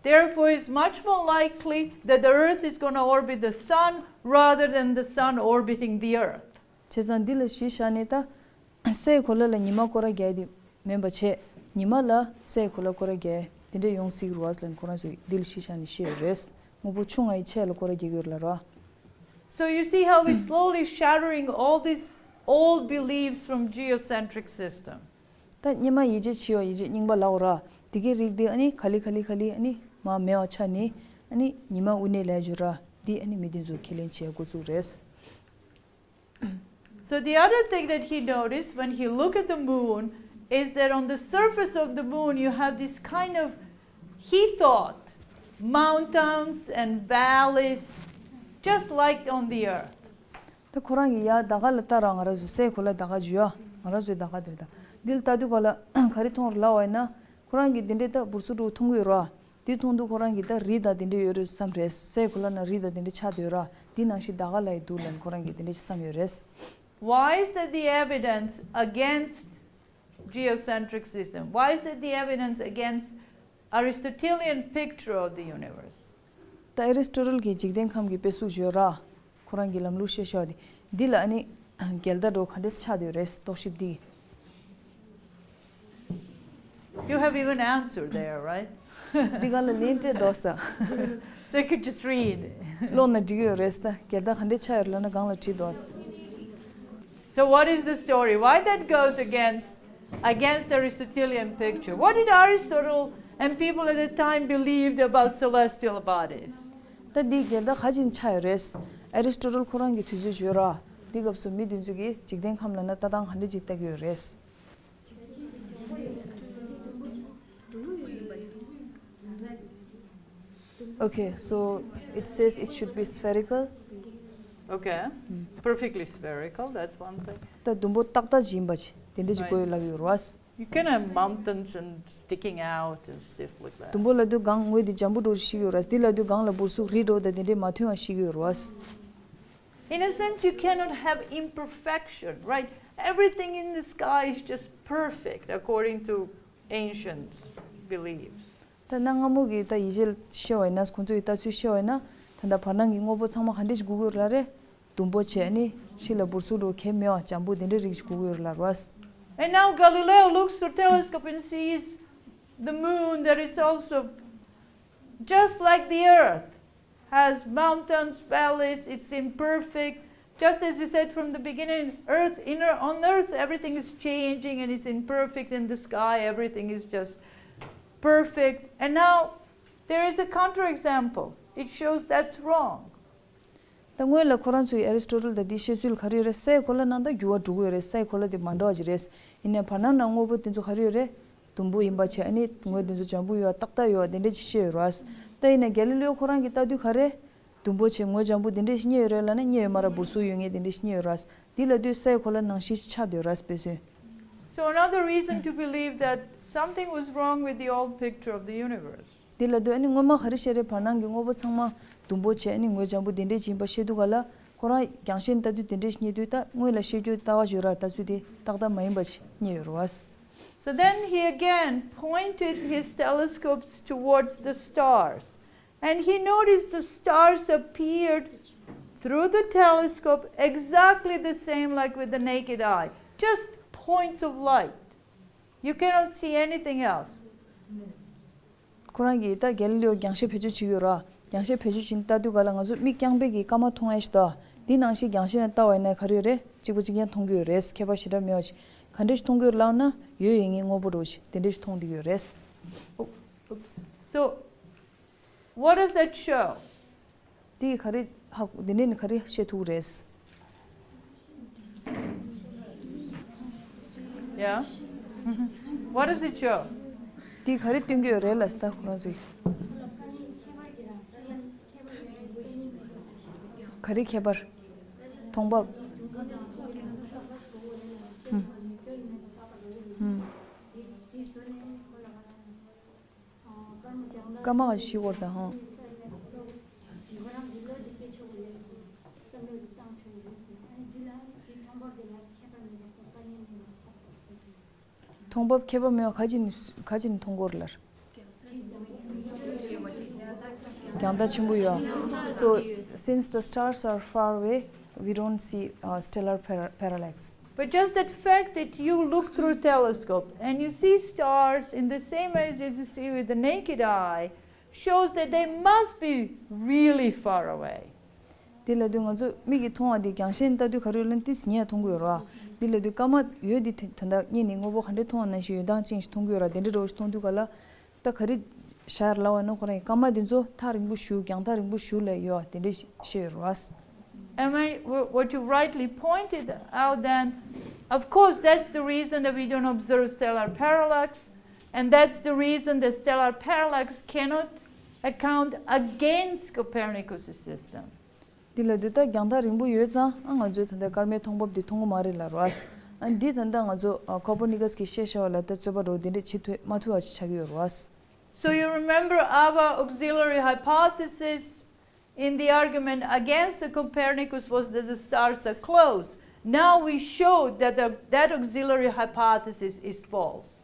Therefore, it's much more likely that the earth is gonna orbit the sun rather than the sun orbiting the earth. བྱས་ཙང་འདི་ལ་གཞི་བཞག་ནས་ད། སའི་གོ་ལ་ལ་ཉི་མ་སྐོར་ར་རྒྱག་དེ་མིན་པ་བྱས། ཉི་མ་ལ་སའི་གོ་ལ་སྐོར་ར་རྒྱག་དེ་འདྲ་ཡོང་སྲིད་རེད་བ་ལབ་ནས་ཁོ་རང་ཚོས་འདི་ལ་གཞི་བཞག་ནས་བཤད་ཡོད་རེད། དངོས་པོ་ཆུང་ང་ཡིས་ཆེ་ལ་སྐོར་ར་རྒྱག་གི་ཡོད་ལབ་ར། So you see how we're slowly shattering all these old beliefs from geocentric system. ད་སྔོན་མ་ཡིད་ཆེས་བྱས་པ་ཡིད་ཆེས་རྙིང་པ་ལབ་དགོས་ར། དེ་གའི་རིགས་དེ་ཨ་ནི་ག་ལེ་ག་ལེ་ག་ལེ་ཨ་ནི་མར་མེད་པ་ཆགས་ནས། ཨ་ནི་ཉི་མ་དབུས་གནས་ལབ་ཡ་ཅིག་ཡོད་ར། འདི་ཨ་ནི་མི་དེ་ཚོས་ཁས་ལེན་བྱེད་འགོ་བཙུགས་རེད། So the other thing that he noticed when he looked at the moon is that on the surface of the moon you have this kind of, he thought, mountains and valleys just like on the earth. ད་ཁོ་རང་གིས་ཡར་ཟླ་ག་ལ་ལྟ་ར། ང་རང་ཚོ་སའི་གོ་ལ་ཟླ་ག་ཅིག་ཡོད། ང་རང་ཚོའི་ཟླ་ག་དེར་ད། འདི་ལ་ལྟ་དུས་ག་ལ་ག་རེ་མཐོང་རེད་ལབ་པ་ཡིན་ན། ཁོ་རང་གིས་འདི་འདྲའི་ད་འབུར་ཚུགས་འདྲ་བོ་མཐོང་གི་ཡོད་ར། འདི་མཐོང་དུས་ཁོ་རང་གིས་ད་རི་དང་དེ་འདྲ་ཡོད་རེད་བསམ་རེད། སའི་གོ་ལ་ནང་རི་དང་དེ་འདྲ་ཆགས་བསྡད་ཡོད་ར། འདི་ནང་བཞིན་ཟླ་ག་ལ་ཡི་འདུག་ལབ་ནས་ཁོ་རང་གིས་དེ་འདྲ་ཞིག་བསམ་ཡོད་རེད། Why is that the evidence against geocentric system? Why is that the evidence against Aristotelian picture of the universe? ད་ཨེ་རི་སི་ཊོ་ཊལ་གྱི་འཇིག་རྟེན་ཁམས་ཀྱི་དཔེ་གཟུགས་ཅིག་ཡོད་ར། ཁོ་རང་གི་ལམ་ལུགས་བཤད་བཞག་པ་དེ། འདི་ལ་ཨ་ནི་འགལ་ཟླ་འདྲ་བོ་ག་འདྲས་ཆགས་བསྡད་ཡོད་རེད། རྟོག་ཞིབ་འདི། You have even answered there, right? འདི་ག་ལ་ལན་སྤྲད་འདུག་ས། So you could just read. ཀློག་ན་འགྲིག་ཡོད་རེད་ས། ད་གལ་ཏེ་ག་འདྲས་ཆགས་ཡོད་ལབ་ན་སྒང་ལ་བྲིས་འདུག་ས། So what is the story? Why that goes against against Aristotelian picture? What did Aristotle and people at the time believed about celestial bodies? ད་འདི་གལ་ཏེ་ག་ཅིག་ཆགས་ཡོད་རེད། ཨེ་རི་སི་ཊོ་ཊལ་ཁོ་རང་གི་དུས་ཚོད་བརྗོད་ར། འདི་སྐབས་སུ་མི་དེ་ཚོ་གིས་འཇིག་རྟེན་ཁམས་ལབ་ན་ལྟ་སྟངས་ག་འདྲས་ཅིག་ལྟ་གི་ཡོད་རེད། Okay, so it says it should be spherical. Okay. Perfectly spherical, that's one thing. ད་ཟླུམ་པོ་ཏག་ཏག་ཅིག་ཡིན་པ་ཅིག་དེ་འདྲས་ཅིག་དགོས་ལབ་ཡོད་རེད་བ། You can have mountains and sticking out and stuff like that. ཟླུམ་པོ་ལབ་དུས་སྒང་ངོས་དེ་འཇམ་པོ་འདྲ་ཞིག་ཡོད་རེད། འདི་ལབ་དུས་སྒང་ལ་འབུར་ཚུགས་རིལ་འགྲོ་དང་དེ་འདྲས་མ་མཐུན་པ་ཞིག་ཡོད་རེད་བ། In a sense, you cannot have imperfection, right? Everything in the sky is just perfect according to ancient beliefs. ད་གནའ་སྔ་མོ་གི་ད་ཡིད་ཆེས་བཤད་པ་ཡིན་ན། ཁོང་ཚོ་ཡི་ལྟ་ཚུལ་བཤད་པ་ཡིན་ན། ད་ལྟ་བར་སྣང་གི་དངོས་པོ་ཚང་མ་ག་འདྲས་ཅིག་དགོས་ཀྱི་ཡོད་རེད་ལབ་རེད། ཟླུམ་པོ་བྱས་ནི་ཕྱི་ལ་འབུར་ཚུགས་འགྲོ་གལ་མེད་པ་འཇམ་པོ་དེ་འདྲས་རིགས་ཅིག་དགོས་ཀྱི་ཡོད་རེད་ལབ་རེད་བ། And now Galileo looks through telescope and sees the moon, that it's also just like the earth, has mountains, valleys, it's imperfect. Just as you said from the beginning, earth, in, on earth, everything is changing and it's imperfect. In the sky, everything is just perfect. And now there is a counterexample. It shows that's wrong. ད་སྔོན་ལ་ཁོ་རང་ཚོའི་ཨེ་རི་སི་ཊོ་ཊལ་དང་འདི་བཤད་ཚུལ་ག་རེ་ཡོད་རེད། ས་ཡི་གོ་ལ་ནང་ད་འགྱུར་བ་འགྲོ་གི་ཡོད་རེད། ས་ཡི་གོ་ལ་དེ་མ་འདྲ་བ་ཅིག་རེད། ཡིན་ནའི་བར་སྣང་ན་དངོས་པོ་དེ་ཚོ་ག་རེ་ཡོད་རེད། ཟླུམ་པོ་ཡིན་པ་བྱས། ཨ་ནི་ངོས་དེ་ཚོ་འཇམ་པོ་ཡོད་པ་ཏག་ཏག་ཡོད་པ་དེ་འདྲས་ཅིག་བཤད་ཡོད་རེད་བ། ད་ཡིན་ནའི་གེ་ལི་ལི་ཡོ་ཁོ་རང་གི་ལྟ་དུས་ག་རེ། ཟླུམ་པོ་བྱས་ངོས་འཇམ་པོ་དེ་འདྲས་ཞིག་རྙེད་ཡོད་རེད་ལབ་ན་རྙེད་ཡོད་མ་རེད། འབུར་ཚུགས་ཡོད་མཁན་དེ་འདྲས་ཞིག་རྙེད་ཡོད་རེད་བ། འདི་ལབ་དུས་ས་ཡི་གོ་ལ་ནང་བཞིན་ཆགས་བསྡད་ཡོད་རེད་བ། དཔེ་མཚོན། So another reason to believe that something was wrong with the old picture of the universe. དེ་ལབ་དུས་ཨ་ནི་སྔོན་མ་ག་རེ་བཤད་རེད། བར་སྣང་གི་དངོས་པོ་ཚང་མ་ཟླུམ་པོ་བྱས་ཨ་ནི་ངོས་འཇམ་པོ་དེ་འདྲས་ཅིག་ཡིན་པ་བཤད་དུས་ག་ལ། ཁོ་རང་རྒྱང་ཤེལ་ལྟ་དུས་དེ་འདྲས་ཤིག་རྙེད་དུས། ད་སྔོན་ལ་བཤད་རྒྱུ་ལྟ་བ་བརྗོད་ར་ལྟ་ཚུལ་དེ་ཏག་ཏག་མ་ཡིན་པ་ཞིག་རྙེད་ཡོད་རེད་བ། So then he again pointed his telescopes towards the stars, and he noticed the stars appeared through the telescope exactly the same like with the naked eye, just points of light. You cannot see anything else. ཁོ་རང་གིས་ད་གེ་ལི་ལི་ཡོ་རྒྱང་ཤེལ་བེད་སྤྱོད་བྱེད་ཀྱི་ཡོད་ར། རྒྱང་ཤེལ་བེད་སྤྱོད་བྱས་ནས་ལྟ་དུས་ག་ལ་ང་ཚོ་མིག་རྐྱང་པས་ཀྱིས་སྐར་མ་མཐོང་ཡ་ཞིག་འདུག་འདི་ནང་བཞིན་རྒྱང་ཤེལ་ནས་ལྟ་བ་ཡིན་ན་ག་རེ་ཡོད་རེད། གཅིག་པ་གཅིག་རྐྱང་མཐོང་གི་ཡོད་རེད། ཁྱད་པར་ཞེ་དྲག་མེད་པ་ཞིག་ག་འདྲ་ཞིག་མཐོང་གི་ཡོད་ལབ་ན་ཡོད་ཡོད་མཁན་དངོས་པོ་འདྲ་བོ་ཞིག་དེ་འདྲ་ཞིག་མཐོང་བསྡད་ཀྱི་ཡོད་རེད། Oops. So, what does that show? འདི་ག་རེ་ཧ་གོ། འདི་ནས་ནི་ག་རེ་ཤེས་ཐུབ་རེད། Yeah? What does it show? འདི་ག་རེ་སྟོན་གྱི་ཡོད་རེད་ལབ་ས། ད་ཁོ་རང་ཚོས་ག་རེ་ཁྱད་པར། མཐོང་འབབ། ཧུམ། ཧུམ། སྐར་མ་ག་ཤི་བོར་དང་ཧང་། མཐོང་འབབ་ཁྱད་པར་མེད་པ་ག་ཅི་ནས་ག་ཅི་ནས་མཐོང་གོ་རེད་ལབ། རྒྱང་ཐག་ཆེན་པོ་ཡོད། So, since the stars are far away, we don't see uh, stellar para- parallax. But just that fact that you look through a telescope and you see stars in the same ways as you see with the naked eye shows that they must be really far away. དེ་ལབ་དུས་ང་ཚོ་མིག་གིས་མཐོང་བ་དེ་རྒྱང་ཤེལ་ལྟ་དུས་ག་རེ་ཡོད་ལབ་ན་ཏིས་ཉེ་མཐོང་གི་ཡོད་རེད་བ། དེ་ལབ་དུས་སྐར་མ་འོད་དེ་ད་ལྟ་སྔོན་ནས་དངོས་པོ་ག་འདྲས་མཐོང་བ་ནང་བཞིན་འོད་མདངས་ཅན་ཞིག་མཐོང་གི་ཡོད་རེད། དེ་འདྲས་འདྲ་བོ་ཞིག་མཐོང་དུས་ག་ལ། ད་ག་རེ་ཤར་ལབ་པ་ན་ཁོ་རང་གི་སྐར་མ་དེ་ཚོ་ཐག་རིང་པོ་ཞིག་རྒྱང་ཐག་རིང་པོ་ཞིག་ལ་ཡོད་པ་དེ་འདྲས་ཤེས་ཡོད་རེད་བ། Am I, what you rightly pointed out then, of course, that's the reason that we don't observe stellar parallax, and that's the reason that stellar parallax cannot account against Copernicus' system. འདི་ལབ་དུས་ད་རྒྱང་ཐག་རིང་པོ་ཡོད་ཙང་ཨ་ང་ཚོས་ད་ལྟ་སྐར་མའི་མཐོང་འབབ་འདི་མཐོང་གི་མ་རེད་ལབ་རེད་བ། ཨ་འདི་ད་ལྟ་ང་ཚོ་ཀོ་པར་ནི་ཀ་སི་གིས་བཤད་བཞག་པ་ལ་ད་རྩོད་པ་འགྲོ་འདི་འདྲས་བྱེད་ཐུབ་མ་ཐུབ་པ་ཞིག་ཆགས་ཀྱི་ཡོད་རེད་བ། So you remember our auxiliary hypothesis in the argument against the Copernicus was that the stars are close. Now we showed that the, that auxiliary hypothesis is false.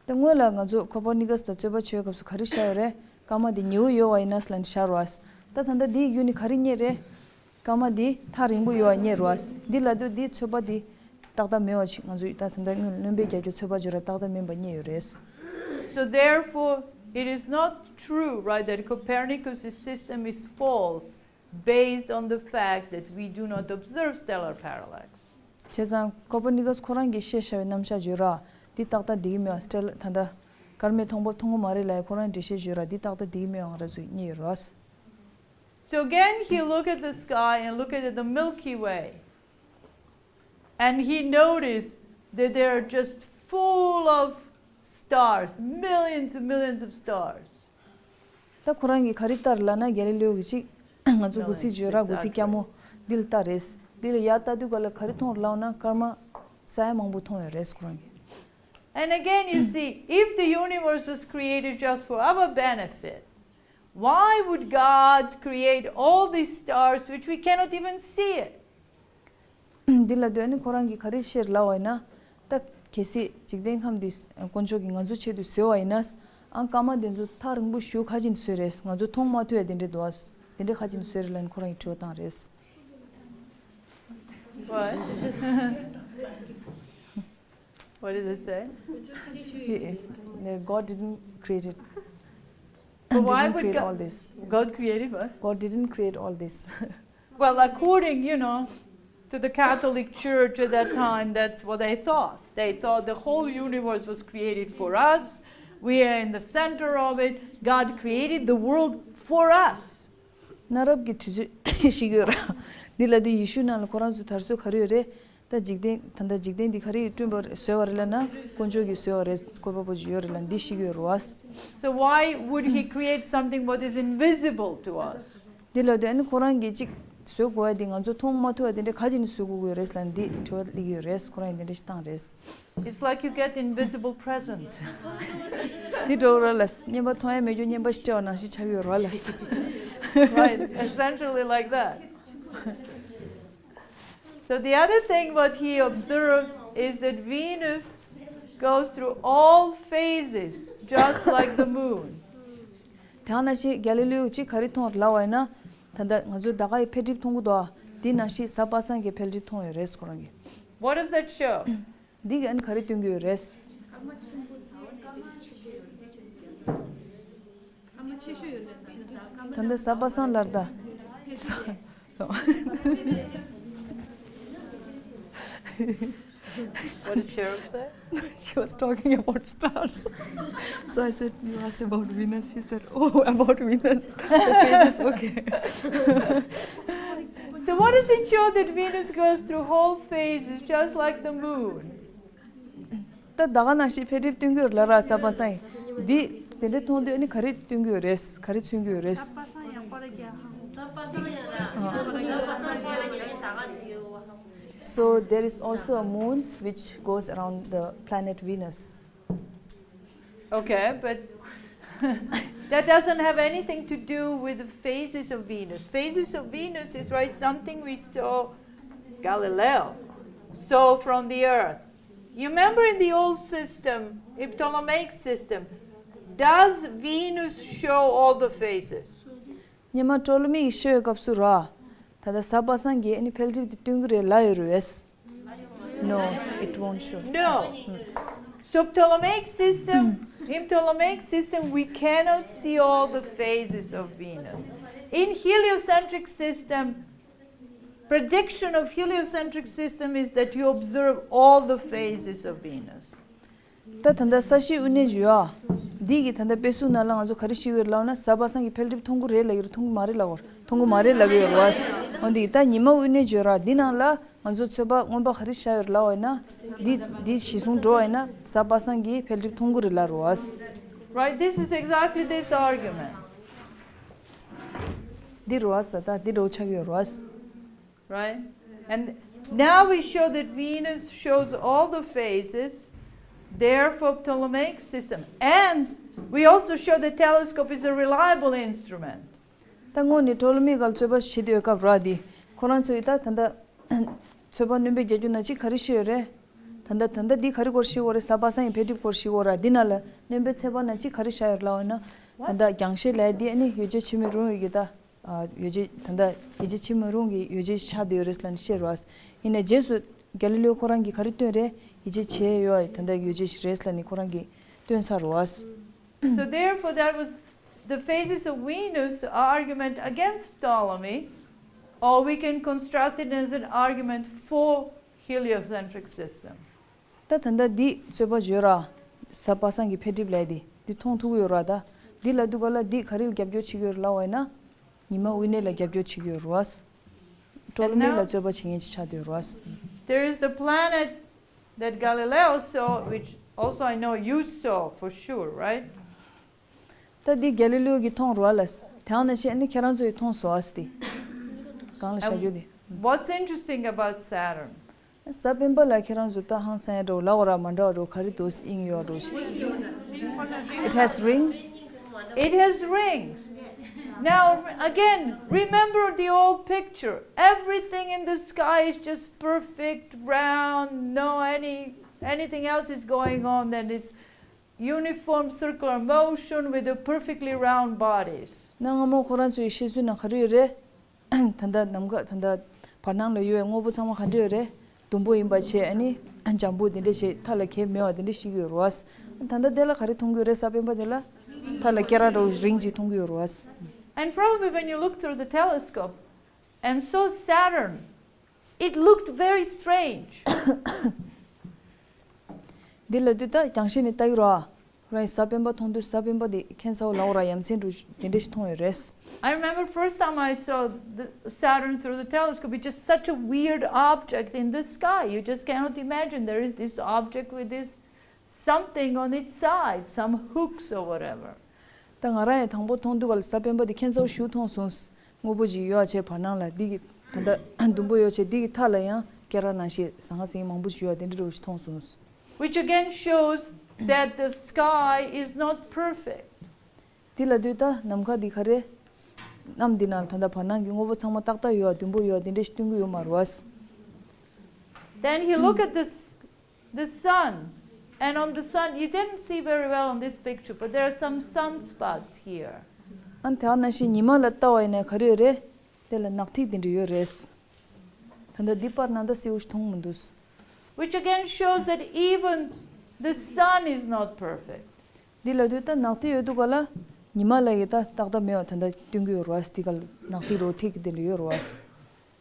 ད་སྔོན་ལ་ང་ཚོ་ཀོ་པར་ནི་ཀ་སི་དང་རྩོད་པ་བྱེད་པའི་སྐབས་སུ་ག་རེ་བཞག་ཡོད་རེད། སྐར་མ་དེ་ཉེ་བོ་ཡོད་པ་ཡིན་ན་ཟེར་ལབ་ནས་བཞག་རེད་བ། ད་ད་ལྟ་འདིའི་རྒྱུ་ནི་ག་རེ་རྙེད་རེད། སྐར་མ་འདི་ཐག་རིང་པོ་ཡོད་པ་རྙེད་རེད་བ། འདི་ལབ་དུས་འདིའི་ཚོད་དཔག་འདི་ཏག་ཏག་མེད་པ་ཞིག་ང་ཚོས་ད་ད་ལྟ་སྔོན་སྣོན་པ་རྒྱག་རྒྱུ་ཚོད་དཔག་བྱེད་ར་ཏག་ཏག་མིན་པ་རྙེད་ཡོད་རེད། So therefore, it is not true, right, that Copernicus' system is false based on the fact that we do not observe stellar parallax. བྱས་ཙང་ཀོ་པར་ནི་ཀཱས་ཁོ་རང་གིས་བཤད་བཞག་པའི་རྣམ་གཞག་བརྗོད་ར། འདི་ཏག་ཏག་འགྲིག་གི་མེད་པ། སྟེ་ལ་ད་ལྟ་སྐར་མའི་མཐོང་ཕོད་མཐོང་གི་མ་རེད་ལབ་ཡ་ཁོ་རང་འགྲེལ་བཤད་བརྗོད་ར། འདི་ཏག་ཏག་འགྲིག་གི་མེད་པ་ང་རང་ཚོས་རྙེད་ཡོད་ར། So again, he looked at the sky and looked at the Milky Way. And he noticed that they are just full of stars, millions and millions of stars. ད་ཁོ་རང་གིས་ག་རེ་ལྟར་ལབ་ན། གྷེ་ལི་ལིའོ་གིས་ཅིག་ང་ཚོ་འགོ་ཚིག་བརྗོད་ར། འགོ་ཚིག་སྐྱ་མོ་འདི་ལ་ལྟ་རེད། འདི་ལ་ཡར་ལྟ་དུས་ག་ལ་ག་རེ་མཐོང་ལབ་ན། སྐར་མ་ས་ཡ་མང་པོ་མཐོང་ཡོད་རེད་ཁོ་རང་གིས། And again, you see, if the universe was created just for our benefit, why would God create all these stars which we cannot even see it? འདི་ལ་ལྟོས་ནས་ཁོ་རང་གིས་ག་རེ་བཤད་ལབ་པ་ཡིན་ན། ད་གལ་སྲིད་འཇིག་རྟེན་ཁམས་འདི་དཀོན་མཆོག་གིས་ང་ཚོའི་ཆེད་དུ་བཟོས་པ་ཡིན་ན། ཨང་སྐར་མ་འདི་ཚོ་ཐག་རིང་པོ་ཞེ་པོ་ག་བྱས་ནས་བཟོས་རེད། ང་ཚོ་མཐོང་མ་ཐུབ་ཡ་དེ་འདྲས་འདུག་ཨ། དེ་འདྲས་ག་བྱས་ནས་བཟོས་རེད་ལབ་ནས་ཁོ་རང་གིས་དྲི་བ་བཏང་རེད། What? What did it say? He, uh, God didn't create it. But why didn't would create God, all this. God created what? God didn't create all this. Well, according, you know, to the Catholic Church at that time, that's what they thought. They thought the whole universe was created for us. We are in the center of it. God created the world for us. གནའ་རབས་ཀྱི་དུས་ཚོད་ཤིག་ཡོད་ར། འདི་ལ་དུས་ཡེ་ཤུ་ནང་ལ་ཁོ་རང་ཚོ་དར་སྲོལ་ག་རེ་ཡོད་རེད། ད་འཇིག་རྟེན་ད་ལྟ་འཇིག་རྟེན་འདི་ག་རེ་བསྐྲུན་པ་བཟོས་པ་རེད་ལབ་ན། དཀོན་མཆོག་གིས་བཟོས་པ་རེད། བཀོད་པ་པོ་ཅིག་ཡོད་རེད་ལབ་འདི་ཤེས་ཀྱི་ཡོད་རེད་བ། So why would he create something what is invisible to us? འདི་ལ་དོན་ནི་ཁོ་རང་གིས་ཅིག་བཟོ་དགོས་ཡ་འདི་ང་ཚོ་མཐོང་མ་ཐུབ་པ་དེ་འདྲ་ག་ཅིག་ནས་བཟོ་དགོས་ཀྱི་ཡོད་རེད་ལབ་འདི་དྲི་བ་སླེབས་ཀྱི་ཡོད་རེད། ཁོ་རང་གིས་འདི་འདྲ་ཞིག་བཏང་རེད། It's like you get invisible presents. འདི་འདྲ་ར་ལ་རྔན་པ་མཐོང་ཡ་མེད་རྒྱུ་རྔན་པ་ཞིག་སྤྲད་པ་ནང་བཞིན་ཆགས་ཀྱི་ཡོད་ར་ལ། Right, essentially like that. So the other thing what he observed is that Venus goes through all phases, just like the moon. དེ་ནང་བཞིན་གྷེ་ལི་ལིའོ་གིས་ག་རེ་མཐོང་ལབ་པ་ཡིན་ན། ད་ལྟ་ང་ཚོ་ཟླ་བ་ཡི་འཕེལ་འགྲིབ་མཐོང་གི་འདུག་ཨ། དེ་ནང་བཞིན་གཟའ་པ་སངས་ཀྱི་འཕེལ་འགྲིབ་མཐོང་ཡོད་རེད་ཁོ་རང་གིས། What does that show? འདི་གིས་ཨ་ནི་ག་རེ་སྟོན་གྱི་ཡོད་རེད། ད་ལྟ་གཟའ་པ་སངས་ལབ་ད། What did Cheryl say? She was talking about stars. So I said, "You asked about Venus." She said, "Oh, about Venus." The phases, okay. So what does it show that Venus goes through whole phases just like the moon? ད་ད་ག་ནང་བཞིན་འཕེལ་འགྲིབ་སྟོན་གྱི་ཡོད་ལབ་ར་གཟའ་པ་སངས་ཡིན། འདི་དེ་འདྲ་མཐོང་དུས་ཨ་ནི་ག་རེ་སྟོན་གྱི་ཡོད་རེད། ག་རེ་མཚོན་གྱི་ཡོད་རེད། So there is also a moon which goes around the planet Venus. Okay, but that doesn't have anything to do with the phases of Venus. Phases of Venus is, right, something we saw Galileo saw from the earth. You remember in the old system, in Ptolemaic system, does Venus show all the phases? སྔོན་མ་ཊོ་ལི་མི་གིས་བཤད་པའི་སྐབས་སུ་ར། ད་ལྟ་གཟའ་པ་སངས་ཀྱིས་ཨ་ནི་འཕེལ་འགྲིབ་དེ་སྟོན་གྱི་རེད་ལབ་ཡོད་རེད། No, it won't show. No. So Ptolemaic system, in Ptolemaic system, we cannot see all the phases of Venus. In heliocentric system, prediction of heliocentric system is that you observe all the phases of Venus. ད་ད་ལྟ་ས་གཞིའི་དབྱེ་གནས་བརྗོད་ཨ། འདི་གི་ད་ལྟ་དཔེ་གཟུགས་ནང་ལ་ང་ཚོ་ག་རེ་ཤེས་ཀྱི་ཡོད་ལབ་ན། གཟའ་པ་སངས་ཀྱི་འཕེལ་འགྲིབ་མཐོང་གི་རེད་ལབ་ཀྱི་རེད། མཐོང་གི་མ་རེད་ལབ་ཀྱི་རེད། མཐོང་གི་མ་རེད་ལབ་ཀྱི་ཡོད་རེད་བ། འོ་འདི་ད་ཉི་མ་དབྱེ་གནས་བརྗོད་ར། འདི་ནང་ལ་ང་ཚོ་ཚོད་དཔག་མངོན་པ་ག་རེ་བཞག་ཡོད་ལབ་པ་ཡིན་ན། འདི་འདི་གཞིར་བཟུང་འགྲོ་བ་ཡིན་ན་གཟའ་པ་སངས་ཀྱི་འཕེལ་འགྲིབ་མཐོང་གི་རེད་ལབ་རེད་བ། Right, this is exactly this argument. འདི་རེད་བ། ས་ད་འདི་འདྲ་བོ་ཆགས་ཀྱི་ཡོད་རེད་བ། Right? And now we show that Venus shows all the phases, therefore Ptolemaic system. And we also show the telescope is a reliable instrument. ད་སྔོན་ནས་ཊོ་ལི་མི་གིས་ཚོད་དཔག་བྱེད་བསྡད་ཡོད་སྐབས་ར། འདི་ཁོ་རང་ཚོ་ཡིས་ད་ད་ལྟ་ཚོད་དཔག་སྣོན་པ་རྒྱག་རྒྱུ་ནང་ཅིག་ག་རེ་བཤད་ཡོད་རེད། ད་ལྟ་ད་ལྟ་འདི་ག་རེ་སྐོར་བཤད་ཡོད་རེད། གཟའ་པ་སངས་ཀྱི་འཕེལ་འགྲིབ་སྐོར་བཤད་ཡོད་ར། འདི་ནང་ལ་སྣོན་པའི་ཚོད་དཔག་ནང་ཅིག་ག་རེ་བཞག་ཡོད་ལབ་པ་ཡིན་ན། ད་ལྟ་རྒྱང་ཤེལ་ལབ་ཡ་འདི་ཨ་ནི་ཡོ་བྱད་ཆེན་མོའི་རུང་བའི་གི་ད། ཨ་ཡོ་བྱད་ད་ལྟ་ཡོ་བྱད་ཆེན་མོའི་རུང་གི་ཡོ་བྱད་ཆགས་བསྡད་ཡོད་རེད་ལབ་ནས་བཤད་རེད་བ། ཡིན་ནའི་རྗེས་སུ་གྷེ་ལི་ལིའོ་ཁོ་རང་གིས་ག་རེ་སྟོན་རེད། ཡིད་ཆེས་བྱེད་ཡོད་ད་ལྟ་ཡོ་བྱད་ཞིག་རེད་ལབ་ནས་ཁོ་རང་གིས་སྟོན་ཚར་རེད་བ། So therefore, that was the phasis of Venus argument against Ptolemy, or we can construct it as an argument for heliocentric system. ད་ད་ལྟ་འདི་རྩོད་པ་བརྗོད་ར། གཟའ་པ་སངས་ཀྱི་འཕེལ་འགྲིབ་ལས་འདི་འདི་མཐོང་ཐུབ་ཀྱི་ཡོད་ར། ད་འདི་ལ་འདུག་ག་ལ་འདི་ག་རེ་ལ་རྒྱབ་སྐྱོར་བྱེད་ཀྱི་ཡོད་ར་ལབ་པ་ཡིན་ན། ཉི་མ་དབུས་གནས་ལ་རྒྱབ་སྐྱོར་བྱེད་ཀྱི་ཡོད་ར། ཊོ་ལོ་མེ་ལ་རྩོད་པ་བྱེད་མཁན་ཅིག་ཆགས་བསྡད་ཡོད་ར། There is the planet that Galileo saw, which also I know you saw for sure, right? ད་འདི་གྷེ་ལི་ལིའོ་གིས་མཐོང་ར་ལ། དེའང་ནས་བཤད་ནི་ཁྱེད་རང་ཚོ་ཡིས་མཐོང་སོང་ཨ་སི་ཏི། གང་ལ་བཞག་རྒྱུ་དེ། What's interesting about Saturn? གཟའ་སྤེན་པ་ལ་ཁྱེད་རང་ཚོ་ད་ཧང་སང་ཡ་འགྲོ་ལབ་པ་ར་མ་འདྲ་བ་འགྲོ་ག་རེ་འདུག་ཨིན་ཡོད་འགྲོ་ཞིག It has ring. It has rings. Now, again, remember the old picture. Everything in the sky is just perfect, round, no any anything else is going on, and it's uniform circular motion with the perfectly round bodies. གནའ་སྔ་མོ་ཁོ་རང་ཚོའི་བཤད་ཚུལ་ནང་ག་རེ་ཡོད་རེད། ད་ལྟ་ནམ་མཁའ་ད་ལྟ་བར་སྣང་ལ་ཡོད་པའི་དངོས་པོ་ཚང་མ་ག་འདྲ་ཡོད་རེད། ཟླུམ་པོ་ཡིན་པ་བྱས་ཨ་ནི་འཇམ་པོ་དེ་འདྲ་བྱས་མཐའ་ལ་གད་མེད་པ་དེ་འདྲ་ཞིག་ཡོད་རེད་བ། ད་ལྟ་དེ་ལ་ག་རེ་མཐོང་གི་ཡོད་རེད་གཟའ་སྤེན་པ་དེ་ལ། མཐའ་ལ་སྐེ་རགས་འདྲ་བོ་རིང་ཅིག་མཐོང་གི་ཡོད་རེད་བ། And probably when you look through the telescope and saw Saturn, it looked very strange. འདི་ལ་དུས་ད་རྒྱང་ཤེལ་ནས་ལྟ་གི་རོགས། ཁོ་རང་གཟའ་སྤེན་པ་མཐོང་དུས་གཟའ་སྤེན་པ་འདི་ཁྱད་མཚར་པོ་ལབ་ར་ཡ་མཚན་འདྲ་དེ་འདྲ་ཞིག་མཐོང་ཡོད་རེད། I remember first time I saw the Saturn through the telescope, it's just such a weird object in the sky. You just cannot imagine there is this object with this something on its side, some hooks or whatever. ད་ང་རང་ཡང་དང་པོ་མཐོང་དུས་ག་ལ་གཟའ་སྤེན་པ་འདི་ཁྱད་མཚར་པོ་ཞིག་མཐོང་སོང་། དངོས་པོ་ཅིག་ཡོད་བྱས་བར་སྣང་ལ་འདི་གི་ད་ལྟ་ཟླུམ་པོ་ཡོད་བྱས་འདི་གི་མཐའ་ལ་ཡང་སྐེ་རགས་ནང་བཞིན་ཟང་ཟིང་མང་པོ་ཞིག་ཡོད་དེ་འདྲ་འདྲ་བོ་ཞིག་མཐོང་སོང་། Which again shows that the sky is not perfect. འདི་ལ་དུས་ད་ནམ་མཁའ་འདི་ག་རེ། གནམ་འདི་ནང་ད་ལྟ་བར་སྣང་གི་དངོས་པོ་ཚང་མ་ཏག་ཏག་ཡོད་ཟླུམ་པོ་ཡོད་དེ་འདྲ་ཞིག་སྟོན་གི་ཡོད་མ་རེད་བ། Then he look at this, the sun. And on the sun, you didn't see very well on this picture, but there are some sunspots here. ཨ་ནི་དེ་ནང་བཞིན་ཉི་མ་ལ་ལྟ་བ་ཡིན་ན་ག་རེ་ཡོད་རེད། དེ་ལ་ནག་ཐིག་དེ་འདྲ་ཡོད་རེད། ད་ལྟ་འདི་པར་ནང་ད་གསལ་པོ་ཞིག་མཐོང་མི་འདུག Which again shows that even the sun is not perfect. འདི་ལ་དུས་ད་ནག་ཐིག་ཡོད་དུས་ག་ལ། ཉི་མ་ལ་ཡི་ད་ཏག་ཏག་མེད་པ་ད་ལྟ་སྟོན་གི་ཡོད་རེད་བ། འདི་ག་ལ་ནག་ཐིག་རོ་ཐིག་དེ་འདྲ་ཡོད་རེད་བ།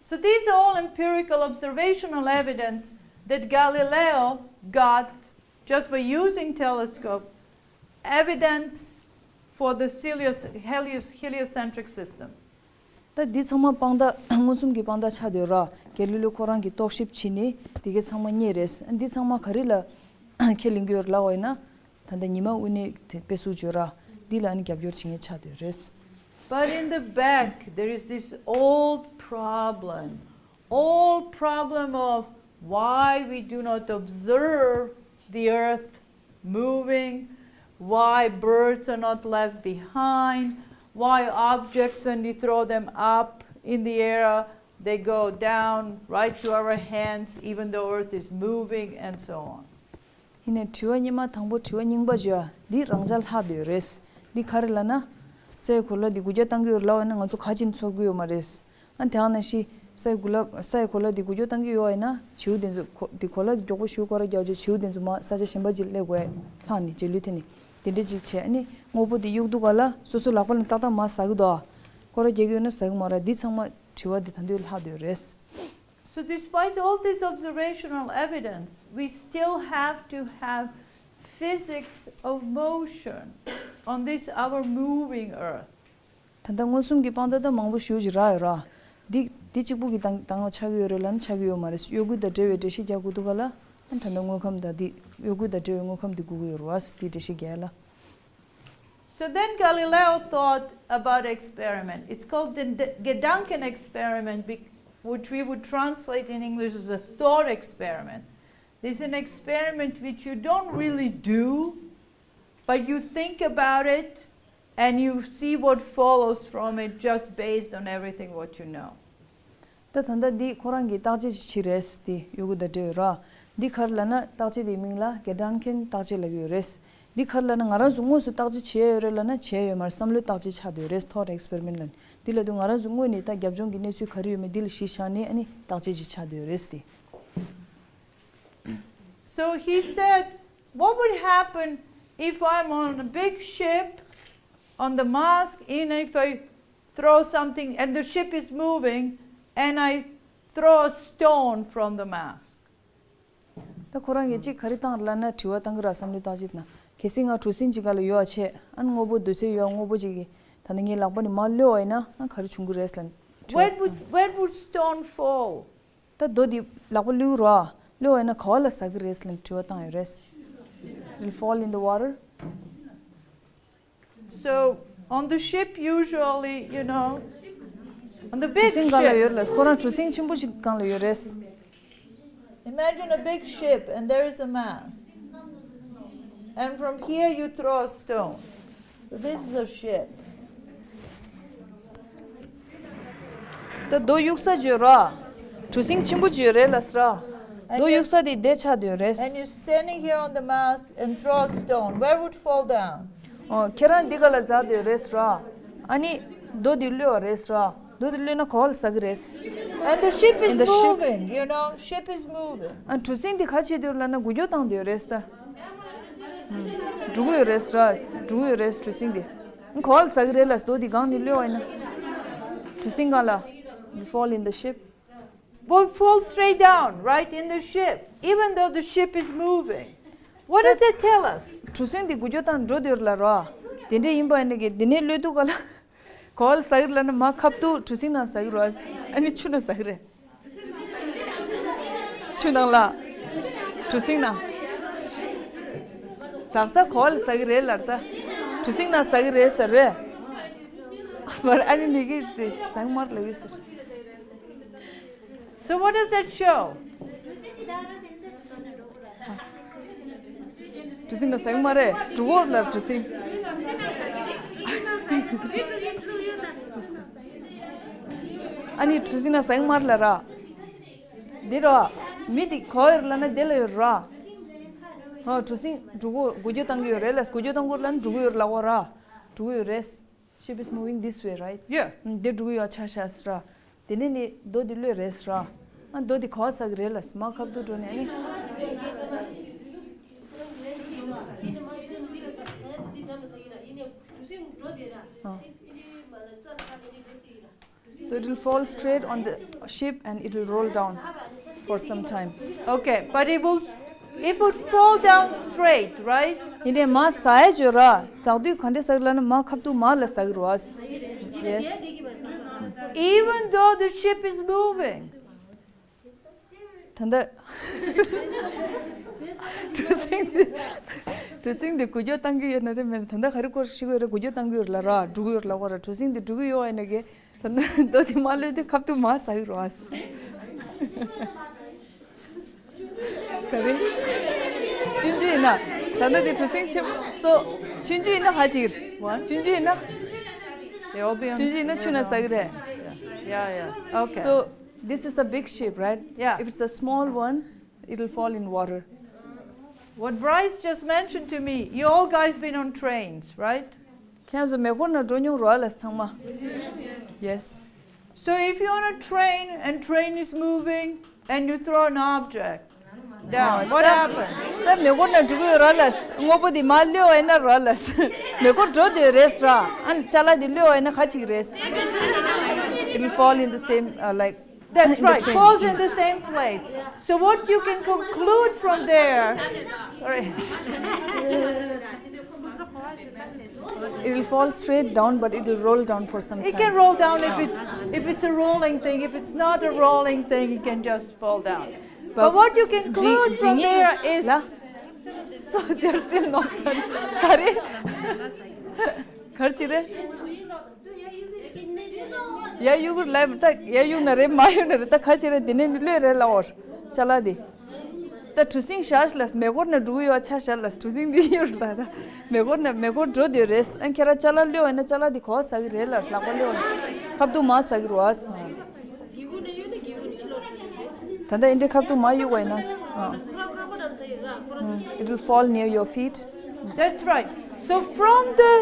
So these are all empirical observational evidence that Galileo got just by using telescope, evidence for the helios- helios- heliocentric system. ད་འདི་ཚང་མ་དཔང་རྟགས་མངོན་སུམ་གྱི་དཔང་རྟགས་ཆགས་བསྡད་ཡོད་ར། གྷེ་ལི་ལིའོ་ཁོ་རང་གིས་རྟོག་ཞིབ་བྱས་ནས་འདི་གའི་ཚང་མ་རྙེད་རེད། འདི་ཚང་མ་ག་རེ་ལ་ཁས་ལེན་གྱི་ཡོད་རེད་ལབ་པ་ཡིན་ན། ད་ལྟ་ཉི་མ་དབུས་གནས་དེ་དཔེ་གཟུགས་བརྗོད་ར། འདི་ལ་ནི་རྒྱབ་སྐྱོར་བྱེད་མཁན་ཆགས་བསྡད་ཡོད་རེད། But in the back, there is this old problem, old problem of why we do not observe the earth moving, why birds are not left behind, why objects, when we throw them up in the air, they go down right to our hands, even though earth is moving, and so on. ཡིན་ནའི་དྲི་བ་སྙིང་མ་དང་པོ་དྲི་བ་རྙིང་པ་བརྗོད་ཡ་འདི་རང་འཇགས་ལྷག་བསྡད་ཡོད་རེད། འདི་ག་རེ་ལབ་ན། སའི་གོ་ལ་འདི་འགུལ་སྐྱོད་བཏང་གི་ཡོད་རེད་ལབ་པ་ཡིན་ན་ང་ཚོ་ག་ཅིན་ཚོར་གི་ཡོད་མ་རེད། ཨ་དེ་ཡང་ནང་བཞིན་སའི་གོ་ལ་སའི་གོ་ལ་འདི་འགུལ་སྐྱོད་བཏང་གི་ཡོད་པ་ཡིན་ན་བྱིའུ་དེ་ཚོ་གོ་འདི་གོ་ལ་མགྱོགས་པོ་ཞིག་སྐོར་ར་རྒྱག་ཆེད་བྱིའུ་དེ་ཚོ་མར་ས་ཆ་གཞན་པ་ཅིག་སླེབས་དགོས། ལྷག་ནས་རྗེས་ལུས་ཐེབས་ནས་དེ་འདྲ་ཅིག་བྱས། ཨ་ནི་དངོས་པོ་འདི་གཡུག་དུས་ག་ལ་སོ་སོ་ལག་པ་ལ་ཏག་ཏག་མར་ཟག་གི་འདུག་ཨ། སྐོར་ར་རྒྱག་གི་ཡོད་ན་ཟ་གི་མ་རེད། འདི་ཚང་མ་དྲི་བ་འདི་ད་དུང་ལྷག་བསྡད་ཡོད་རེད། So despite all this observational evidence, we still have to have physics of motion on this our moving earth. ད་ལྟ་མངོན་སུམ་གྱི་དཔང་རྟགས་ད་མང་པོ་ཞེ་པོ་ཅིག་རག་ཡོད་ར། འདི་འདི་གཅིག་པུ་གིས་འདང་འདང་བ་ཆགས་ཀྱི་ཡོད་རེད་ལབ་ན་ཆགས་ཀྱི་ཡོད་མ་རེད། གཡོ་འགུལ་དང་འབྲེལ་བའི་འགྲེལ་བཤད་རྒྱག་དགོས་འདུག་ག་ལ། ཨ་ད་ལྟ་དངོས་ཁམས་དང་འདི་གཡོ་འགུལ་དང་འབྲེལ་བའི་དངོས་ཁམས་འདི་དགོས་ཀྱི་ཡོད་རེད་བ། འདི་འགྲེལ་བཤད་རྒྱག་ཡ་ལ། So then Galileo thought about experiment. It's called the G- Gedanken experiment, bec- which we would translate in English as a thought experiment. This is an experiment which you don't really do, but you think about it and you see what follows from it just based on everything what you know. ད་ད་ལྟ་འདི་ཁོ་རང་གིས་བརྟག་དཔྱད་ཅིག་བྱས་རེད། འདི་གཡོ་འགུལ་དང་འབྲེལ་བའི་ར། འདི་ག་རེ་ལབ་ན་བརྟག་དཔྱད་དེའི་མིང་ལ་གེ་ཌན་ཁེན་བརྟག་དཔྱད་ལབ་ཀྱི་ཡོད་རེད། འདི་ག་རེ་ལབ་ན་ང་རང་ཚོ་དངོས་སུ་བརྟག་དཔྱད་བྱས་ཡོད་རེད་ལབ་ན་བྱས་ཡོད་མ་རེད། བསམ་བློའི་བརྟག་དཔྱད་ཆགས་བསྡད་ཡོད་རེད། ཐོཊ་ཨེགས་པེ་རི་མེན་ཊི་ལབ་ནས། འདི་ལབ་དུས་ང་རང་ཚོ་དངོས་ནས་ད་རྒྱབ་ལྗོངས་ཀྱི་གནས་ཚུལ་ག་རེ་ཡོད་མེད་འདི་ལ་གཞི་བཞག་ནས་ཨ་ནི་བརྟག་དཔྱད་ཅིག་ཆགས་བསྡད་ཡོད་རེད་འདི། So he said, what would happen If I'm on a big ship, on the mast, and if I throw something and the ship is moving, and I throw a stone from the mast. ད་ཁོ་རང་གིས་གཅིག་ག་རེ་བཏང་ལབ་ན་དྲི་བ་བཏང་གི་ར་བསམ་བློ་བཏང་ཅིག་ན། གལ་སྲིད་ང་གྲུ་གཟིངས་གཅིག་སྒང་ལ་ཡོད་བྱས་ཨ་ནི་དངོས་པོ་དུས་ཚོད་ཡོད་དངོས་པོ་གཅིག་གིས་ད་ནི་ངའི་ལག་པ་ནས་མར་གློད་པ་ཡིན་ན་ཨ་ག་རེ་བྱུང་གི་རེད་ལབ་ནས་དྲི་བ་བཏང་། Where would stone fall? ད་རྡོ་འདི་ལག་པ་གློད་རོགས་གློད་པ་ཡིན་ན་ག་བ་ལ་ཟག་གི་རེད་ལབ་ནས་དྲི་བ་བཏང་ཡོད་རེད། Will fall in the water. So on the ship, usually, you know, on the གྲུ་big གཟིངས་སྒང་ལ་ship, ཡོད་ལ་ཁོ་རང་གྲུ་གཟིངས་ཆེན་པོ་ཞིག་སྒང་ལ་ཡོད་རེད། Imagine a big ship and there is a mast. And from here you throw a stone. So this is a ship. ད་རྡོ་གཡུག་ས་བརྗོད་ར། གྲུ་གཟིངས་ཆེན་པོ་བརྗོད་རེད་ལ་ཟེར། རྡོ་གཡུག་ས་དེ་དེ་ཆགས་བསྡད་རེད། And you're standing here on the mast and throw a stone. Where would fall down? ཨོ་ཁྱེད་རང་འདི་ག་ལ་ཟག་བསྡད་རེད་ཟེར། ཨ་ནི་རྡོ་དེ་གློད་པ་རེད་ཟེར། རྡོ་དེ་གློད་ན་ག་བ་ལ་ཟག་གི་རེད། And the ship is And the ship- moving, you know, ship is moving. ཨ་གྲུ་གཟིངས་འདི་ག་བྱེད་འདོད་ལབ་ན་འགུལ་སྐྱོད་བཏང་འདོད་རེད་ད། ཨ་འགྲོ་གི་ཡོད་རེད་ཟེར། འགྲོ་གི་ཡོད་རེད་གྲུ་གཟིངས་འདི། ཨ་ག་བ་ལ་ཟག་གི་རེད་ལ་རྡོ་འདི་སྒང་ནས་གློད་པ་ཡིན་ན། གྲུ་གཟིངས་སྒང་ལ། Will fall in the ship. Will fall straight down, right, in the ship, even though the ship is moving. What does it tell us? གྲུ་གཟིངས་འདི་འགུལ་སྐྱོད་བཏང་འགྲོ་འདོད་ལ་ར། དེ་འདྲས་ཡིན་པ་ཡིན་ན་གི་འདི་ནས་གློད་དུས་ག་ལ། ག་བ་ལ་ཟག་གི་རེད་ལབ་ན་མར་ཁ་ཐུག་གྲུ་གཟིངས་ནང་ཟག་གི་རེད། ཨ་ནི་ཆུ་ནང་ཟག་གི་རེད། ཆུ་ནང་ལ། གྲུ་གཟིངས་ནང་། ཟག་ས་ག་བ་ལ་ཟག་གི་རེད་ལབ་ད། གྲུ་གཟིངས་ནང་ཟག་གི་རེད་ཟེར་རེད། མར་ཨ་ནི་ནི་གི་དེ་ཟག་མར་ལབ་ཡོད་ཟེར། So what does that show? གྲུ་གཟིངས་ནང་ཟག་མ་རེད་གྲུ་གོར་ལ་གྲུ་གཟིངས། ཨ་ནི་གྲུ་གཟིངས་ནང་ཟག་མ་རེད་ལ་ར། འདི་ར། མི་འདི་ག་ཡོད་ལ་ན་དེ་ལ་ཡོད་ར། ཧོ་གྲུ་གཟིངས་འགྲོ་གི་འགུལ་སྐྱོད་བཏང་གི་ཡོད་རེད་ལ་འགུལ་སྐྱོད་བཏང་གི་ཡོད་ལ་ན་འགྲོ་གི་ཡོད་ལ་གོ་ར། འགྲོ་གི་ཡོད་རེད། Ship is moving this way, right? Yeah. ཨ་འདི་འགྲོ་གི་ཡོད་ཆ་ཤ་ཟེར་ར། དེ་ནས་ནི་རྡོ་འདི་གློད་རེད་ཟེར་ར། ཨ་རྡོ་འདི་ག་བ་ཟག་གི་རེད་ལ་མར་ཁ་ཐུག་འགྲོ་ནས་ཨ་ནི། So it will fall straight on the ship and it will roll down for some time. Okay, but it will, it would fall down straight, right? ཡིན་ནའི་མར་ཟག་ཡ་བརྗོད་ར། ཟག་དུས་ག་འདྲས་ཟག་ལབ་ན་མར་ཁ་ཐུག་མར་ལ་ཟག་རུ་བ། Yes. Even though the ship is moving. ད་ལྟ། གྲུ་གཟིངས་འདི། གྲུ་གཟིངས་འདི་འགུལ་སྐྱོད་བཏང་གི་ཡོད་ན་རེད་མེད་ན་ད་ལྟ་ག་རེ་སྐོར་ཞིག་ཡོད་རེད་འགུལ་སྐྱོད་བཏང་གི་ཡོད་ལ་ར་འགྲོ་གི་ཡོད་ལ་བ་ར་གྲུ་གཟིངས་འདི་འགྲོ་གི་ཡོད་ཨེ་ན་གི་ད་ལྟ་རྡོ་འདི་མར་གློད་དུས་ཁ་ཐུག་མར་ཟག་གི་རུ་བ། ག་རེ། ཆུང་ཆུང་ཡིན་ན། ད་ལྟ་འདི་གྲུ་གཟིངས་ཆེན་པོ་སོ། ཆུང་ཆུང་ཡིན་ན་ཧ་ཅིག What? ཆུང་ཆུང་ཡིན་ན། They all be on. ཆུང་ཆུང་ཡིན་ན་ཆུ་ནང་ཟག་གི་རེད། Yeah, yeah. Okay. So this is a big ship, right? Yeah. If it's a small one, it'll fall in water. What Bryce just mentioned to me, you all guys been on trains, right? ཁྱེད་ཚོ་མེ་འཁོར་ནང་འགྲོ་མྱོང་རོགས་ལ་ཚང་མ། Yes. So if you're on a train and train is moving and you throw an object down, what happens? ད་མེ་འཁོར་ནང་འགྲོ་གི་ཡོད་རོགས་ལ་དངོས་པོ་འདི་མར་གློད་པ་ཡིན་ན་རོགས་ལ་མེ་འཁོར་འགྲོ་འདོད་རེད་ར་ཨ་ཅ་ལག་འདི་གློད་པ་ཡིན་ན་ག་ཅིག་རེད། It will fall in the same uh, like. That's In the right, train. Falls in the same place. So what you can conclude from there, sorry. It will fall straight down, but it will roll down for some time. It can roll down if it's if it's a rolling thing. If it's not a rolling thing, it can just fall down. But, what you can conclude from there is ལ། So they're still not done. ག་རེ། ག་རེ་བྱེད་རེད། ཡ་གཡུག་ལ་ད་ཡ་གཡུག་ན་རེད་མ་གཡུག་ན་རེད་ད་ག་བྱེད་རེད་དེ་ནས་ནི་གློད་རེད་ལ་འོར་ཅ་ལག་དེ། ད་གྲུ་གཟིངས་ཤར་ལ་མེ་འཁོར་ན་འགྲོ་གི་ཡོད་ཆ་ཤར་ལ་གྲུ་གཟིངས་འདི་ཡོད་ལ་ད་མེ་འཁོར་ན་མེ་འཁོར་འགྲོ་འདོད་རེད་ཨ་ཁྱེད་རང་ཅ་ལག་གློད་པ་ཡིན་ན་ཅ་ལག་འདི་གོ་ཟ་གི་རེད་ལ་ལག་པ་གློད་པ་ཁབ་ཏུ་མ་ཟ་གི་རུ་ཨ་སོང་། ད་ལྟ་འདི་འདྲའི་ཁབ་ཏུ་མ་གཡུག་པ་ཡིན་ན་ཨ། It will fall near your feet. That's right. So from the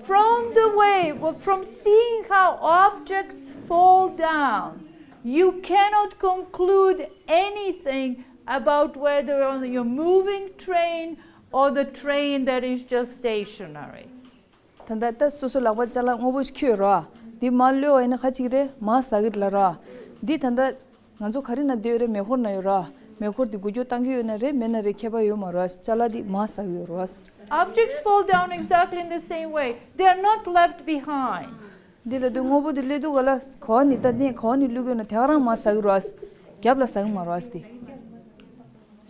from the way, well, from seeing how objects fall down, you cannot conclude anything about whether on your moving train or the train that is just stationary. ད་ལྟ་ད་སོ་སོ་ལག་པ་ཅ་ལག་དངོས་པོ་ཞིག་འཁྱེར་ཡོད་ར། འདི་མར་གློད་པ་ཡིན་ན་ག་ཅིག་རེད། མར་ཟག་གི་རེད་ལབ་ར། འདི་ད་ལྟ་ང་ཚོ་ག་རེ་ན་སྡོད་ཡོད་རེད། མེ་འཁོར་ན་ཡོད་ར། མེ་འཁོར་འདི་འགུལ་སྐྱོད་བཏང་གི་ཡོད་ན་རེད། མེད་ན་རེད། ཁྱད་པར་ཡོད་མ་རེད། ཅ་ལག་འདི་མར་ཟག་གི་ཡོད་རེད། Objects fall down exactly in the same way. They are not left behind. འདི་ལ་དུ་དངོས་པོ་འདི་གློད་དུས་ག་ལ་ག་བ་ནས་ད་ནས་ག་བ་ནས་གློད་དགོས་ན་དེ་ག་རང་མར་ཟག་གི་རེད། རྒྱབ་ལ་ཟག་གི་མ་རེད་འདི།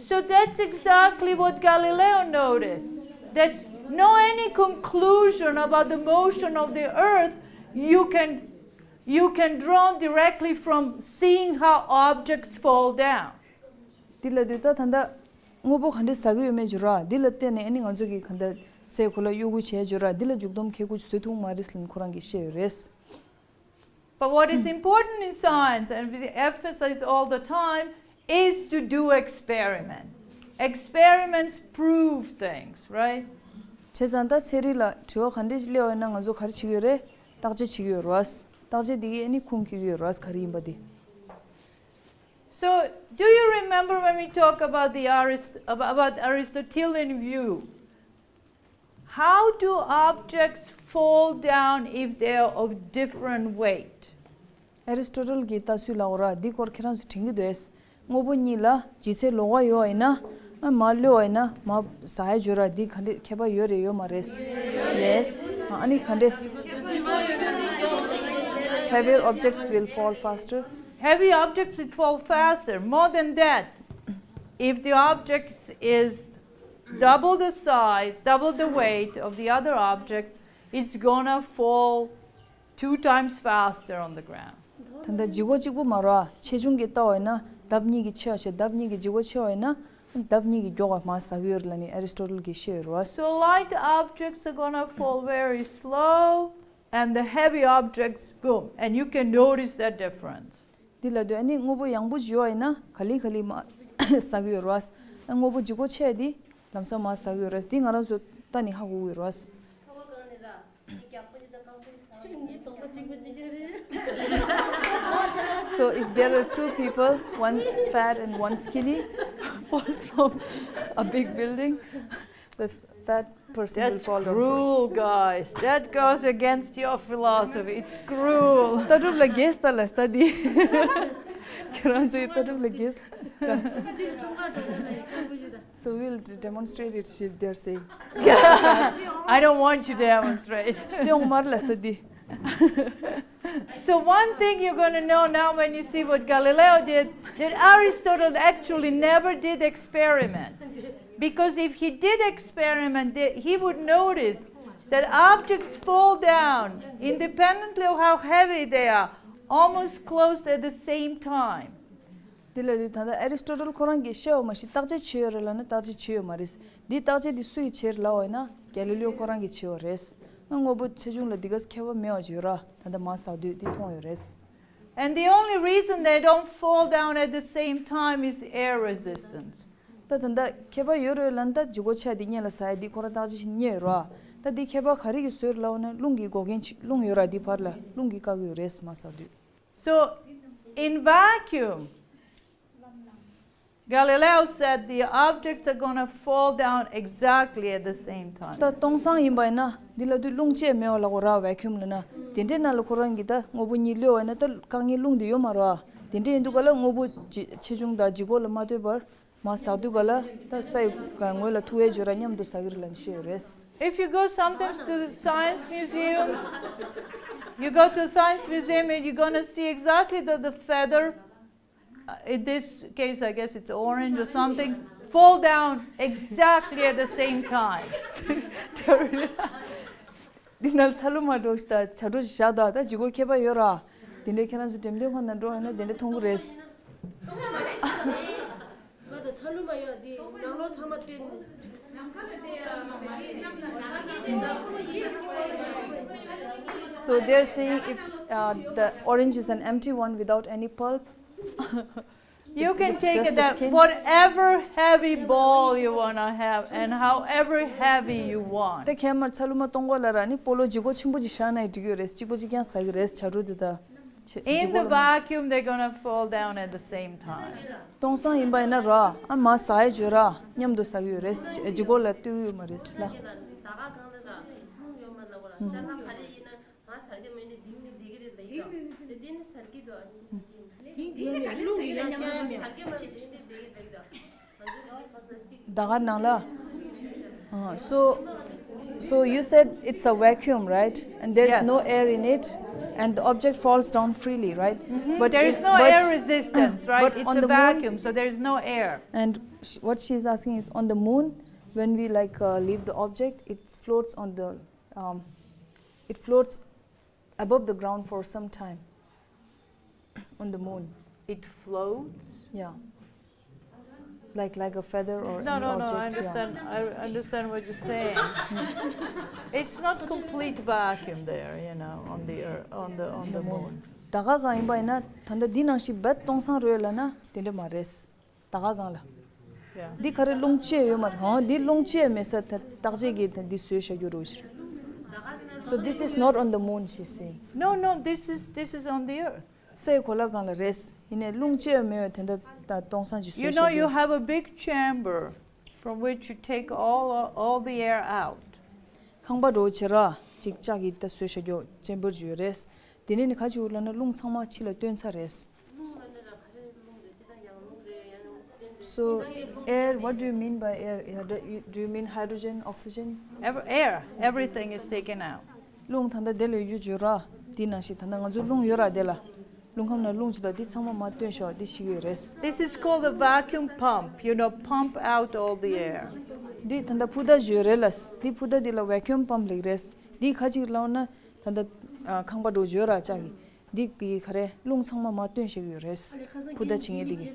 So that's exactly what Galileo noticed, that no any conclusion about the motion of the earth you can you can draw directly from seeing how objects fall down. འདི་ལ་དུས་ད་ད་ལྟ་དངོས་པོ་ག་འདྲས་ཟག་གི་ཡོད་མེད་བརྗོད་ར། འདི་ལ་བརྟེན་ནས་ཨ་ནི་ང་ཚོ་གི་ག་འདྲ་སའི་གོ་ལ་གཡོ་འགུལ་བྱས་བརྗོད་ར། འདི་ལ་འཇུག་སྡོམ་ཁེ་གུ་བཟོ་ཐུབ་མ་རེད་ལབ་ཁོ་རང་གིས་བཤད་ཡོད་རེད། But what is important in science, and we emphasize all the time, is to do experiment. Experiments prove things, right? བྱས་ཙང་ད་ཚན་རིག་ལ་དྲི་བ་ག་འདྲས་ཤིག་སླེབས་པ་ཡིན་ན་ང་ཚོ་ག་རེ་བྱེད་ཀྱི་ཡོད་རེད། བརྟག་དཔྱད་བྱེད་ཀྱི་ཡོད་རེད། བརྟག་དཔྱད་འདི་གིས་ཨ་ནི་ཁུངས་སྐྱེལ་གྱི་ཡོད་རེད། ག་རེ་ཡིན་པ་འདི། So, do you remember when we talk about the Arist- about, about Aristotelian view? How do objects fall down if they are of different weight? Aristotle གྱི་ལྟ་ཚུལ་ལ་འོ་ར་འདི་སྐོར་ཁྱེད་རང་ཚོ་དྲན་གྱི་འདུག་དངོས་པོ་གཉིས་ལ་ལྗིད་ཚད་ལོགས་ཀ་ཡོད་པ་ཡིན་ན། ཨ་མར་གློད་པ་ཡིན་ན་མར་ཟག་ཡ་བརྗོད་ར། འདི་ག་འདྲས་ཁྱད་པར་ཡོད་རེད་ཡོད་མ་རེད། Yes. ཨ་ནི་ག་འདྲས། Heavier objects will fall faster. Heavy objects will fall faster. More than that, if the object is double the size, double the weight of the other objects, it's gonna fall two times faster on the ground. ད་ལྟ་ལྗིད་ཁོག་གཅིག་པུ་མ་རེད། ཆེ་ཆུང་གི་ལྟ་བ་ཡིན་ན་ལྡབ་གཉིས་ཀྱི་ཆེ་བ་བྱས། ལྡབ་གཉིས་ཀྱི་ལྗིད་ཁོག་ཆེ་བ་ཡིན་ན་ལྡབ་གཉིས་ཀྱི་མགྱོགས་པ་མར་ཟག་གི་ཡོད་རེད་ལབ་ནས་Aristotle གྱིས་བཤད་ཡོད་རེད། So light objects are gonna fall very slow, and the heavy objects, boom, and you can notice that difference. འདི་ལ་དུས་ཨ་ནི་དངོས་པོ་ཡང་པོ་བྱས་པ་ཡིན་ན་ག་ལེ་ག་ལེ་མར་ཟག་གི་ཡོད་རེད། དངོས་པོ་ལྗིད་ཁོག་ཆེ་བ་འདི་ལམ་སང་མར་ཟག་གི་ཡོད་རེད། འདི་ང་རང་ཚོ་ལྟ་ནས་ཧ་གོ་གི་ཡོད་རེད། So if there are two people, one fat and one skinny, falls from a big building, the fat person will That's fall down cruel, first. Guys. That goes against your philosophy. It's cruel. ལྟ་གྲུབ་ལ་རྒྱལ་ས་ལ་ལྟ་འདི། ཁྱེད་རང་ཚོའི་ལྟ་གྲུབ་ལ་རྒྱལ་ས། So we'll d- demonstrate it, she- they're saying. I don't want to demonstrate. ཅི་སྟེ་འོང་མར་ལ་ས་འདི། So one thing you're going to know now when you see what Galileo did, that Aristotle actually never did experiment. Because if he did experiment, th- he would notice that objects fall down independently of how heavy they are, almost close at the same time. འདི་ལ་དུས་ད་ལྟ་Aristotle ཁོ་རང་གིས་བཤད་པ་མ་གཞི་བརྟག་དཔྱད་བྱས་ཡོད་རེད་ལབ་ན་བརྟག་དཔྱད་བྱས་ཡོད་མ་རེད། འདི་བརྟག་དཔྱད་འདི་སུ་ཡིས་བྱས་རེད་ལབ་པ་ཡིན་ན་Galileo ཁོ་རང་གིས་བྱས་པ་རེད། ཨ་དངོས་པོ་ཆེ་ཆུང་ལ་འདི་ག་ཁྱད་པར་མེད་པ་ཅིག་ཡོད་ར། ད་ལྟ་མར་ཟག་དུས་འདི་མཐོང་ཡོད་རེད། And the only reason they don't fall down at the same time is air resistance. ད་ད་ལྟ་ཁྱད་པར་ཡོད་རེད་ལབ་ན་ད་ལྗིད་ཁོག་ཆེ་བ་འདི་སྔོན་ལ་ཟག་ཡ་འདི་ཁོ་རང་བརྟག་དཔྱད་བྱས་ནས་རྙེད་ཡོད་ར། ད་འདི་ཁྱད་པར་ག་རེ་གིས་བཟོས་རེད་ལབ་པ་ན་རླུང་གི་འགོག་རྐྱེན་ཅིག་རླུང་ཡོད་ར། འདི་བར་ལ་རླུང་གིས་བཀག་གི་ཡོད་རེད། མར་ཟག་དུས། So, in vacuum, Galileo said the objects are gonna fall down exactly at the same time. ད་སྟོང་སང་ཡིན་པ་ཡིན་ན་འདི་ལ་དུས་རླུང་ཅིག་མེད་པ་ལབ་དགོས་ར། Vacuum ལབ་ན། དེ་འདྲའི་ནང་ལ་ཁོ་རང་གིས་ད་དངོས་པོ་གཉིས་གློད་པ་ཡིན་ན་ད་བཀག་ཉར་རླུང་དེ་ཡོད་མ་རེད་པ། དེ་འདྲ་ཡིན་དུས་ག་ལ་དངོས་པོ་ཆེ་ཆུང་དང་ལྗིད་ཁོག་ལ་མ་ལྟོས་པར་མར་ཟག་དུས་ག་ལ་ད་ས་ཡི་ངོས་ལ་ཐུག་པའི་ཇོ་ར་མཉམ་དུ་ཟག་གི་རེད་ལབ་ནས་བཤད་ཡོད་རེད། If you go sometimes to the science museums, you go to a science museum and you're gonna see exactly the, the feather. Uh, in this case, I guess it's orange or something, fall down exactly at the same time. འདི་ནང་ཚ་ལུ་མ་འགྲོ་ཞིག་ད་བྱ་སྒྲོ་ཞིག་བཞག་ད། ད་ལྗིད་ཁོག་ཁྱད་པར་ཡོད་ར། དེ་འདྲའི་ཁྱེད་རང་ཚོ་འགྲེམས་སྟོན་ཁང་ནང་འགྲོ་ཡོང་ན་དེ་འདྲ་མཐོང་གི་རེད། ང་ད་ཚ་ལུ་མ་ཡོད་འདི་ནང་ལོགས་ཚང་མ་སྟོན། So they're saying if uh, the orange is an empty one without any pulp, You can take it that whatever heavy ball you wanna have and however heavy you want. ད་ཁྱེད་མར་ཚ་ལུ་མ་གཏོང་གོ་ལ་ར་ནི་སྤོ་ལོ་ལྗིད་ཁོག་ཆེན་པོ་ཅིག་བཞག་ན་ཡང་འགྲིག་གི་ཡོད་རེད། གཅིག་པོ་གཅིག་རྐྱང་ཟ་གི་རེད་བྱ་སྒྲོ་འདི་ད། In the vacuum, they're gonna fall down at the same time. སྟོང་སང་ཡིན་པ་ཡིན་ན་ར། ཨ་མ་ཟ་ཡ་བརྗོད་ར། མཉམ་དུ་ཟ་གི་ཡོད་རེད། ལྗིད་ཁོག་ལ་ལྟོས་ཡོད་མ་རེད་ལ། ད་ག་ནང་ལ། Uh, so, so you said it's a vacuum, right? And there's no air in it, and the object falls down freely, right? But there is no air resistance, right? It's a vacuum, so there is no air. And sh- what she's asking is, on the moon, when we, like, uh, leave the object, it floats on the, um, it floats above the ground for some time on the moon. It floats? Yeah. Like, like a feather or no, an no, object, no, I understand. Yeah. I understand what you're saying. It's not complete vacuum there, you know, on the earth, on the, on the moon. ད་ག་གང་ཡིན་པ་ཡིན་ན། ད་ལྟ་འདི་ནང་བཞིན་བད་སྟོང་སང་རོལ་ལ་ན་དེ་འདྲ་མ་རེད། ད་ག་གང་ལ། Yeah. འདི་ག་རེ་རླུང་ཆད་ཡོད་མ་རེད། འདི་རླུང་ཆད་མེད་ས་ད་བརྟག་དཔྱད་ཀྱིས་ད་འདི་བཟོས་བཞག་རྒྱུ་རེད་ཤག So this is not on the moon, she's saying. No, no, this is, this is on the earth. སའི་གོ་ལ་སྒང་ལ་རེད། ཡིན་ནའི་རླུང་ཆད་མེད་པའི་དེ་འདྲ་ད་སྟོང་སང་ཅིག་You བཟོས་know, བཞག་you རྒྱུ། have a big chamber from which you take all, all the air out. ཁང་པ་འདྲ་བོ་བྱས་ར། ཅིག་ལྕགས་ཀྱི་ད་བཟོས་བཞག་རྒྱུ་ཅེམ་བར་ཅིག་ཡོད་རེད། དེ་ནས་ནི་ག་ཅིག་ཡོད་ལབ་ན་རླུང་ཚང་མ་ཕྱི་ལ་བཏོན་ཚར་རེད། So, air, what do you mean by air? Yeah, do you, do you mean hydrogen, oxygen? Ev- Air, everything is taken out. རླུང་ད་ལྟ་དེ་ལ་ཡོད་རྒྱུ་ར། དེ་ནང་བཞིན་ད་ལྟ་ང་ཚོ་རླུང་ཡོད་ར་དེ་ལ། རླུང་ཁམས་ན་རླུང་ཅིག་དང་དེ་ཚང་མ་མར་བཏོན་ཤོག་དེ་ཞིག་ཡོད་རེད། This is called a vacuum pump. You know, pump out all the air. འདི་ད་ལྟ་འཕུར་མདའ་ཡོད་རེད་ལ། འདི་འཕུར་མདའ་འདི་ལ་vacuum pump ལབ་རེད། འདི་ག་ཅིག་ལབ་ན། ད་ལྟ་ཨ་ཁང་པ་འདྲ་བོ་ཡོད་ར་ལྕགས་ཀྱི། འདི་གི་ག་རེ་རླུང་ཚང་མ་མར་བཏོན་བཞག་གི་ཡོད་རེད། འཕུར་མདའ་བྱེད་མཁན་འདི་གི།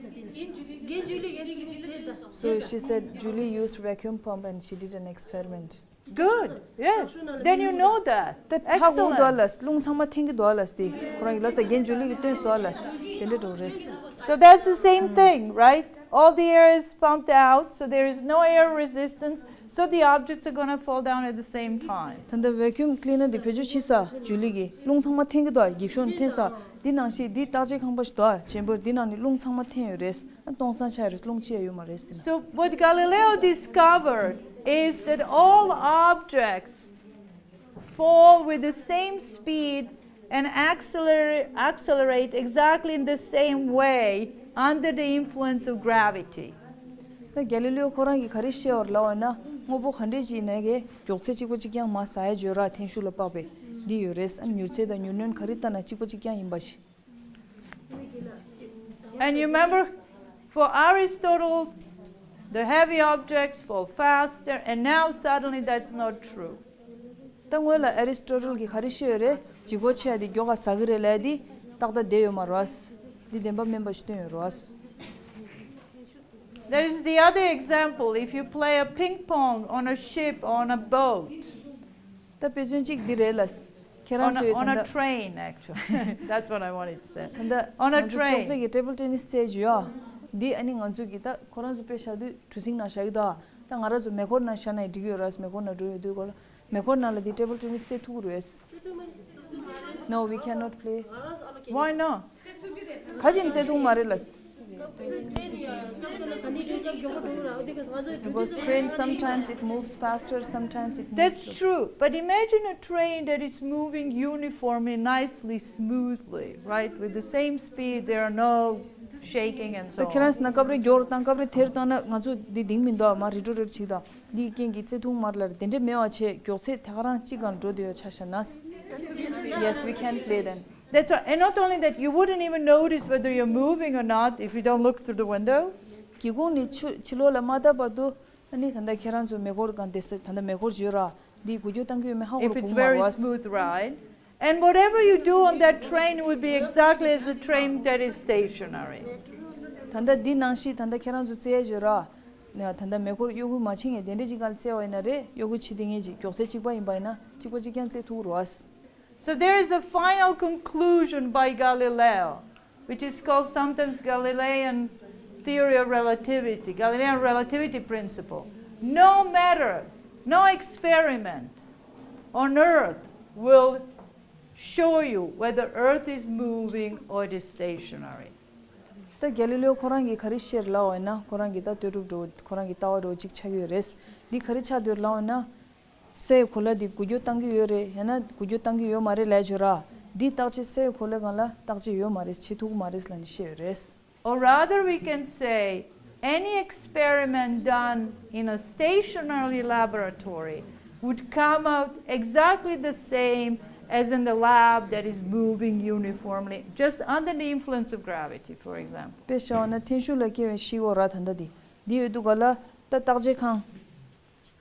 So she said Julie used vacuum pump and she did an experiment. Good. Yes. Then you know that. ད་ཧ་གོ་འདུག་ལ། རླུང་ཚང་མ་འཐེན་གྱི་འདུག་ལ། དེ་ཁོ་རང་གི་ལ་ས་རྒན་ཇུ་ལི་གི་སྟོན་སོགས་ལ། དེ་འདྲ་འགྲོ་རེད། So that's the same thing, right? All the air is pumped out, so there is no air resistance, so the objects are gonna fall down at the same time. ད་ལྟ་vacuum cleaner དེ་བེད་སྤྱོད་བྱས་ས་ཇུ་ལི་གི་རླུང་ཚང་མ་འཐེན་གྱི་འདུག་འགྱིག་ཤོག་འཐེན་ས། འདི་ནང་བཞིན་འདི་བརྟག་དཔྱད་ཁང་པ་ཞིག་འདུག་ཆེན་པོ་འདི་ནང་ནས་རླུང་ཚང་མ་འཐེན་ཡོད་རེད། སྟོང་སང་ཆགས་རེད། རླུང་ཅི་ཡང་ཡོད་མ་རེད་ཟེར་ན། So what Galileo discovered is that all objects fall with the same speed and accelerate, accelerate exactly in the same way under the influence of gravity. ད་གྷ་ལི་ལེའོ་ཁོ་རང་གིས་ག་རེ་བཤད་པ་རེད་ལབ་ན། དངོས་པོ་ག་འདྲས་ཅིག་ཡིན་ནའི་གི་མགྱོགས་ཚད་གཅིག་པ་གཅིག་རྐྱང་མར་ཟག་ཡ་བརྗོད་ར་འཐེན་ཤུགས་ལ་དཔག་པའི་འདི་ཡོད་རེད། ཨ་མྱུར་ཚད་དང་མྱུར་ནོན་ག་རེ་ལྟ་ན་གཅིག་པ་གཅིག་རྐྱང་ཡིན་པ་ཞིག And you remember, for Aristotle, the heavy objects fall faster, and now suddenly that's not true. ད་སྔོན་ལ་ཨེ་རི་སི་ཊོ་ཊལ་གྱིས་ག་རེ་བཤད་ཡོད་རེད། ལྗིད་ཁོག་ཆེ་བ་དེ་མགྱོགས་པ་ཟག་གི་རེད་ལབ་ཡ་དེ་ཏག་ཏག་བསྡད་ཡོད་མ་རེད། འདི་བདེན་པ་མིན་པ་ཞིག་སྟོན་ཡོད་རེད། There is the other example. If you play a ping pong on a ship, on a boat, ད་དཔེ་མཚོན་གཅིག་འདི་རེད་ལ། ཁྱེད་རང on a, ཚོས་on ད་a ལྟ train, actually. That's what I wanted to say. ད་ལྟ་on a train. ང་ཚོ་ཅོག་ཙེ་གི་ཊེ་བལ་ཊེ་ནི་སི་རྩེད་རྒྱུ་ཡ། འདི་ཨ་ནི་ང་ཚོ་གི་ད་ཁོ་རང་ཚོ་དཔེ་བཞག་དུས་གྲུ་གཟིངས་ནང་བཞག་གི་འདུག་ད་ང་རང་ཚོ་མེ་འཁོར་ནང་བཞག་ན་ཡང་འགྲིག་གི་ཡོད་རེད། མེ་འཁོར་ནང་འགྲོ་ཡོང་དུས་གོ་ལ། མེ་འཁོར་ནང་ལ་འདི་ཊེ་བལ་ཊེ་ནི་སི་རྩེད་ཐུབ་ཀྱི་རེད། No, we cannot play. Why not? ག་ཅིག་རྩེད་ཐུབ་མ་རེད་ལ། Because train, sometimes it moves faster, sometimes it moves slow. That's true. But imagine a train that is moving uniformly, nicely, smoothly, right? With the same speed, there are no shaking and so on. ད་ཁྱེད་རང་ཚོ་ན་སྐབས་རེ་མགྱོགས་རུ་བཏང་། སྐབས་རེ་དེ་རུ་བཏང་ན་ང་ཚོ་འདི་འདིང་མི་འདུག་མར་རི་ཊོ་རི་ཊོ་བྱེད་དང་། འདིའི་རྐྱེན་གྱིས་རྩེད་ཐུབ་མ་རེད་ལ། དེ་འདྲ་མེད་པ་བྱས་མགྱོགས་ཚད་ད་ག་རང་གཅིག་སྒང་འགྲོ་བསྡད་ཡོད་ཆ་བཞག་ན། Yes, we can play then. That's right. And not only that, you wouldn't even notice whether you're moving or not if you don't look through the window. སྒེའུ་ཁུང་ནས་ཕྱི་ཕྱི་ལོགས་ལ་མ་བལྟ་བར་དུ། ཨ་ནི་ད་ལྟ་ཁྱེད་རང་ཚོ་མེ་འཁོར་སྒང་བསྡད་ས། ད་ལྟ་མེ་འཁོར་བརྗོད་ར་འདི་འགུལ་སྐྱོད་བཏང་གི་ཡོད་མེད་ཧ་གོ་ར། If it's གོ་མ་very ར་བ། Smooth ride, and whatever you do on that train would be exactly as a train that is stationary. ད་ལྟ་འདི་ནང་བཞིན་ད་ལྟ་ཁྱེད་རང་ཚོ་རྩེད་ཡ་བརྗོད་ར། ད་ལྟ་མེ་འཁོར་གཡོ་འགུལ་མ་བྱེད་མཁན་དེ་འདྲ་ཅིག་སྒང་ལ་རྩེད་པ་ཡིན་ན་རེད། གཡོ་འགུལ་བྱེད་བསྡད་མཁན་ཅིག་མགྱོགས་ཚད་གཅིག་པ་ཡིན་པ་ཡིན་ན་གཅིག་པ་གཅིག་རྐྱང་རྩེད་ཐུབ་ཀྱི་རེད་བ། So there is a final conclusion by Galileo, which is called sometimes Galilean theory of relativity, Galilean relativity principle. No matter, no experiment on earth will show you whether Earth is moving or it is stationary. ད་གལ་ལི་ལེའོ་ཁོ་རང་གིས་ག་རེ་བཤད་ལབ་པ་ཡིན་ན། ཁོ་རང་གི་ད་ལྟོས་གྲུབ་འདྲ་བོ་ཁོ་རང་གི་ལྟ་བ་འདྲ་བོ་གཅིག་ཆགས་ཀྱི་ཡོད་རེད། འདི་ག་རེ་ཆགས་འདུག་ལབ་པ་ཡིན་ན། སའི་གོ་ལ་འདི་འགུལ་སྐྱོད་བཏང་གི་ཡོད་རེད། ཡང་ན་འགུལ་སྐྱོད་བཏང་གི་ཡོད་མ་རེད་ལབ་བརྗོད་ར། འདི་བརྟག་དཔྱད་སའི་གོ་ལའི་སྒང་ལ་བརྟག་དཔྱད་ཡོད་མ་རེད། བྱེད་ཐུབ་ཀྱི་མ་རེད་ལབ་ནས་བཤད་ཡོད་རེད། Or rather, we can say any experiment done in a stationary laboratory would come out exactly the same as in the lab that is moving uniformly, just under the influence of gravity, for example. དཔེ་བཞག་པ་ན་འཐེན་ཤུགས་ལ་སྐྱེ་བའི་ཤེལ་སྒོ་ར། ད་ལྟ་འདི་འདི་ཡོད་དུས་ག་ལ་ད་བརྟག་དཔྱད་ཁང་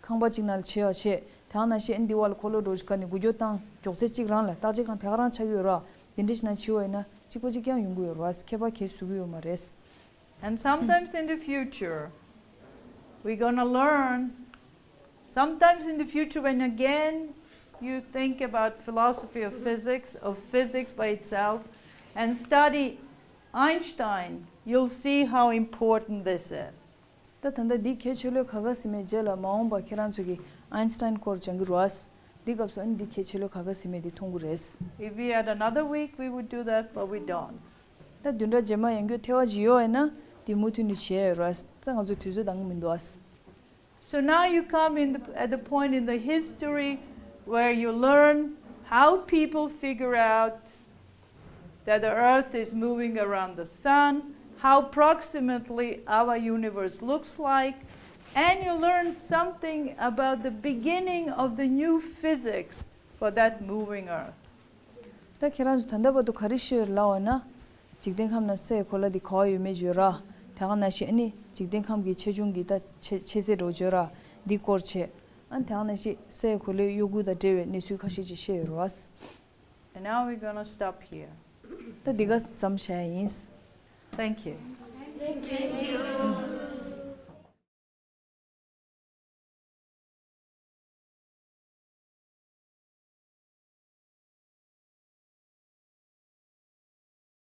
ཁང་པ་གཅིག་ནང་ལ་བྱེད་པ་བྱེད། དེ་ནང་བཞིན་འདི་བར་ལ་འཁོར་ལོ་འདྲ་བོ་ཞིག་ག་ནས་འགུལ་སྐྱོད་བཏང་། མགྱོགས་ཚད་གཅིག་རང་ལ་བརྟག་དཔྱད་ཁང་དེ་ག་རང་ཆགས་ཀྱི་ཡོད་ར། དེ་འདྲ་ཞིག་ནང་བྱེད་པ་ཡིན་ན་གཅིག་པ་གཅིག་རྐྱང་ཡོང་གི་ཡོད་ར། ཁྱད་པར་གང་ཡང་བཟོ་གི་ཡོད་མ་རེད། And sometimes in the future, we're going to learn. Sometimes in the future, when again you think about philosophy of physics, of physics by itself, and study Einstein, you'll see how important this is. ད་ད་ལྟ་འདི་གལ་ཆེ་ལོས་ག་ག་ཟེར་མེད་རྗེས་ལ་མ་འོངས་པ་ཁྱེད་རང་ཚོ་གིས་ཨའིན་སི་ཊའིན་སྐོར་སྦྱང་གི་རེད། འདི་སྐབས་སུ་ཨ་ནི་འདི་གལ་ཆེ་ལོས་ག་ག་ཟེར་མེད་འདི་མཐོང་གི་རེད། If we had another week, we would do that, but we don't. ད་བདུན་ཕྲག་རྗེས་མ་ཡང་བསྐྱར་ཐེངས་གཅིག་ཡོད་པ་ཡིན་ན་འདི་མུ་མཐུད་ནས་བྱེད་ཡ་ཡོད་རེད། ད་ང་ཚོ་དུས་ཚོད་འདང་གི་མི་འདུག་ཨ། So now you come in the, at the point in the history where you learn how people figure out that the earth is moving around the sun, how approximately our universe looks like, and you learn something about the beginning of the new physics for that moving earth. ད་ཁྱེད་རང་ཚོ་ད་ལྟ་བར་དུ་ག་རེ་ཤེས་ཡོད་ལབ་པ་ན། འཇིག་རྟེན་ཁམས་ན་སའི་གོ་ལ་འདི་ག་པར་ཡོད་མེད་བརྗོད་ར། དེ་ག་ནང་བཞིན་ཨ་ནི་འཇིག་རྟེན་ཁམས་ཀྱི་ཆེ་ཆུང་གི་ད་ཆེ་ཆེ་ཚད་འདྲ་བོ་བརྗོད་ར། འདི་སྐོར་བྱས། ཨ་ནི་དེ་ག་ནང་བཞིན་སའི་གོ་ལའི་གཡོ་འགུལ་དང་འབྲེལ་བའི་གནས་ཚུལ་ཁ་ཤས་ཅིག་ཤེས་ཡོད་རེད་བ། And now we're going to stop here. ད་འདི་ག་ཙམ་བྱས་ཡིན། Thank you.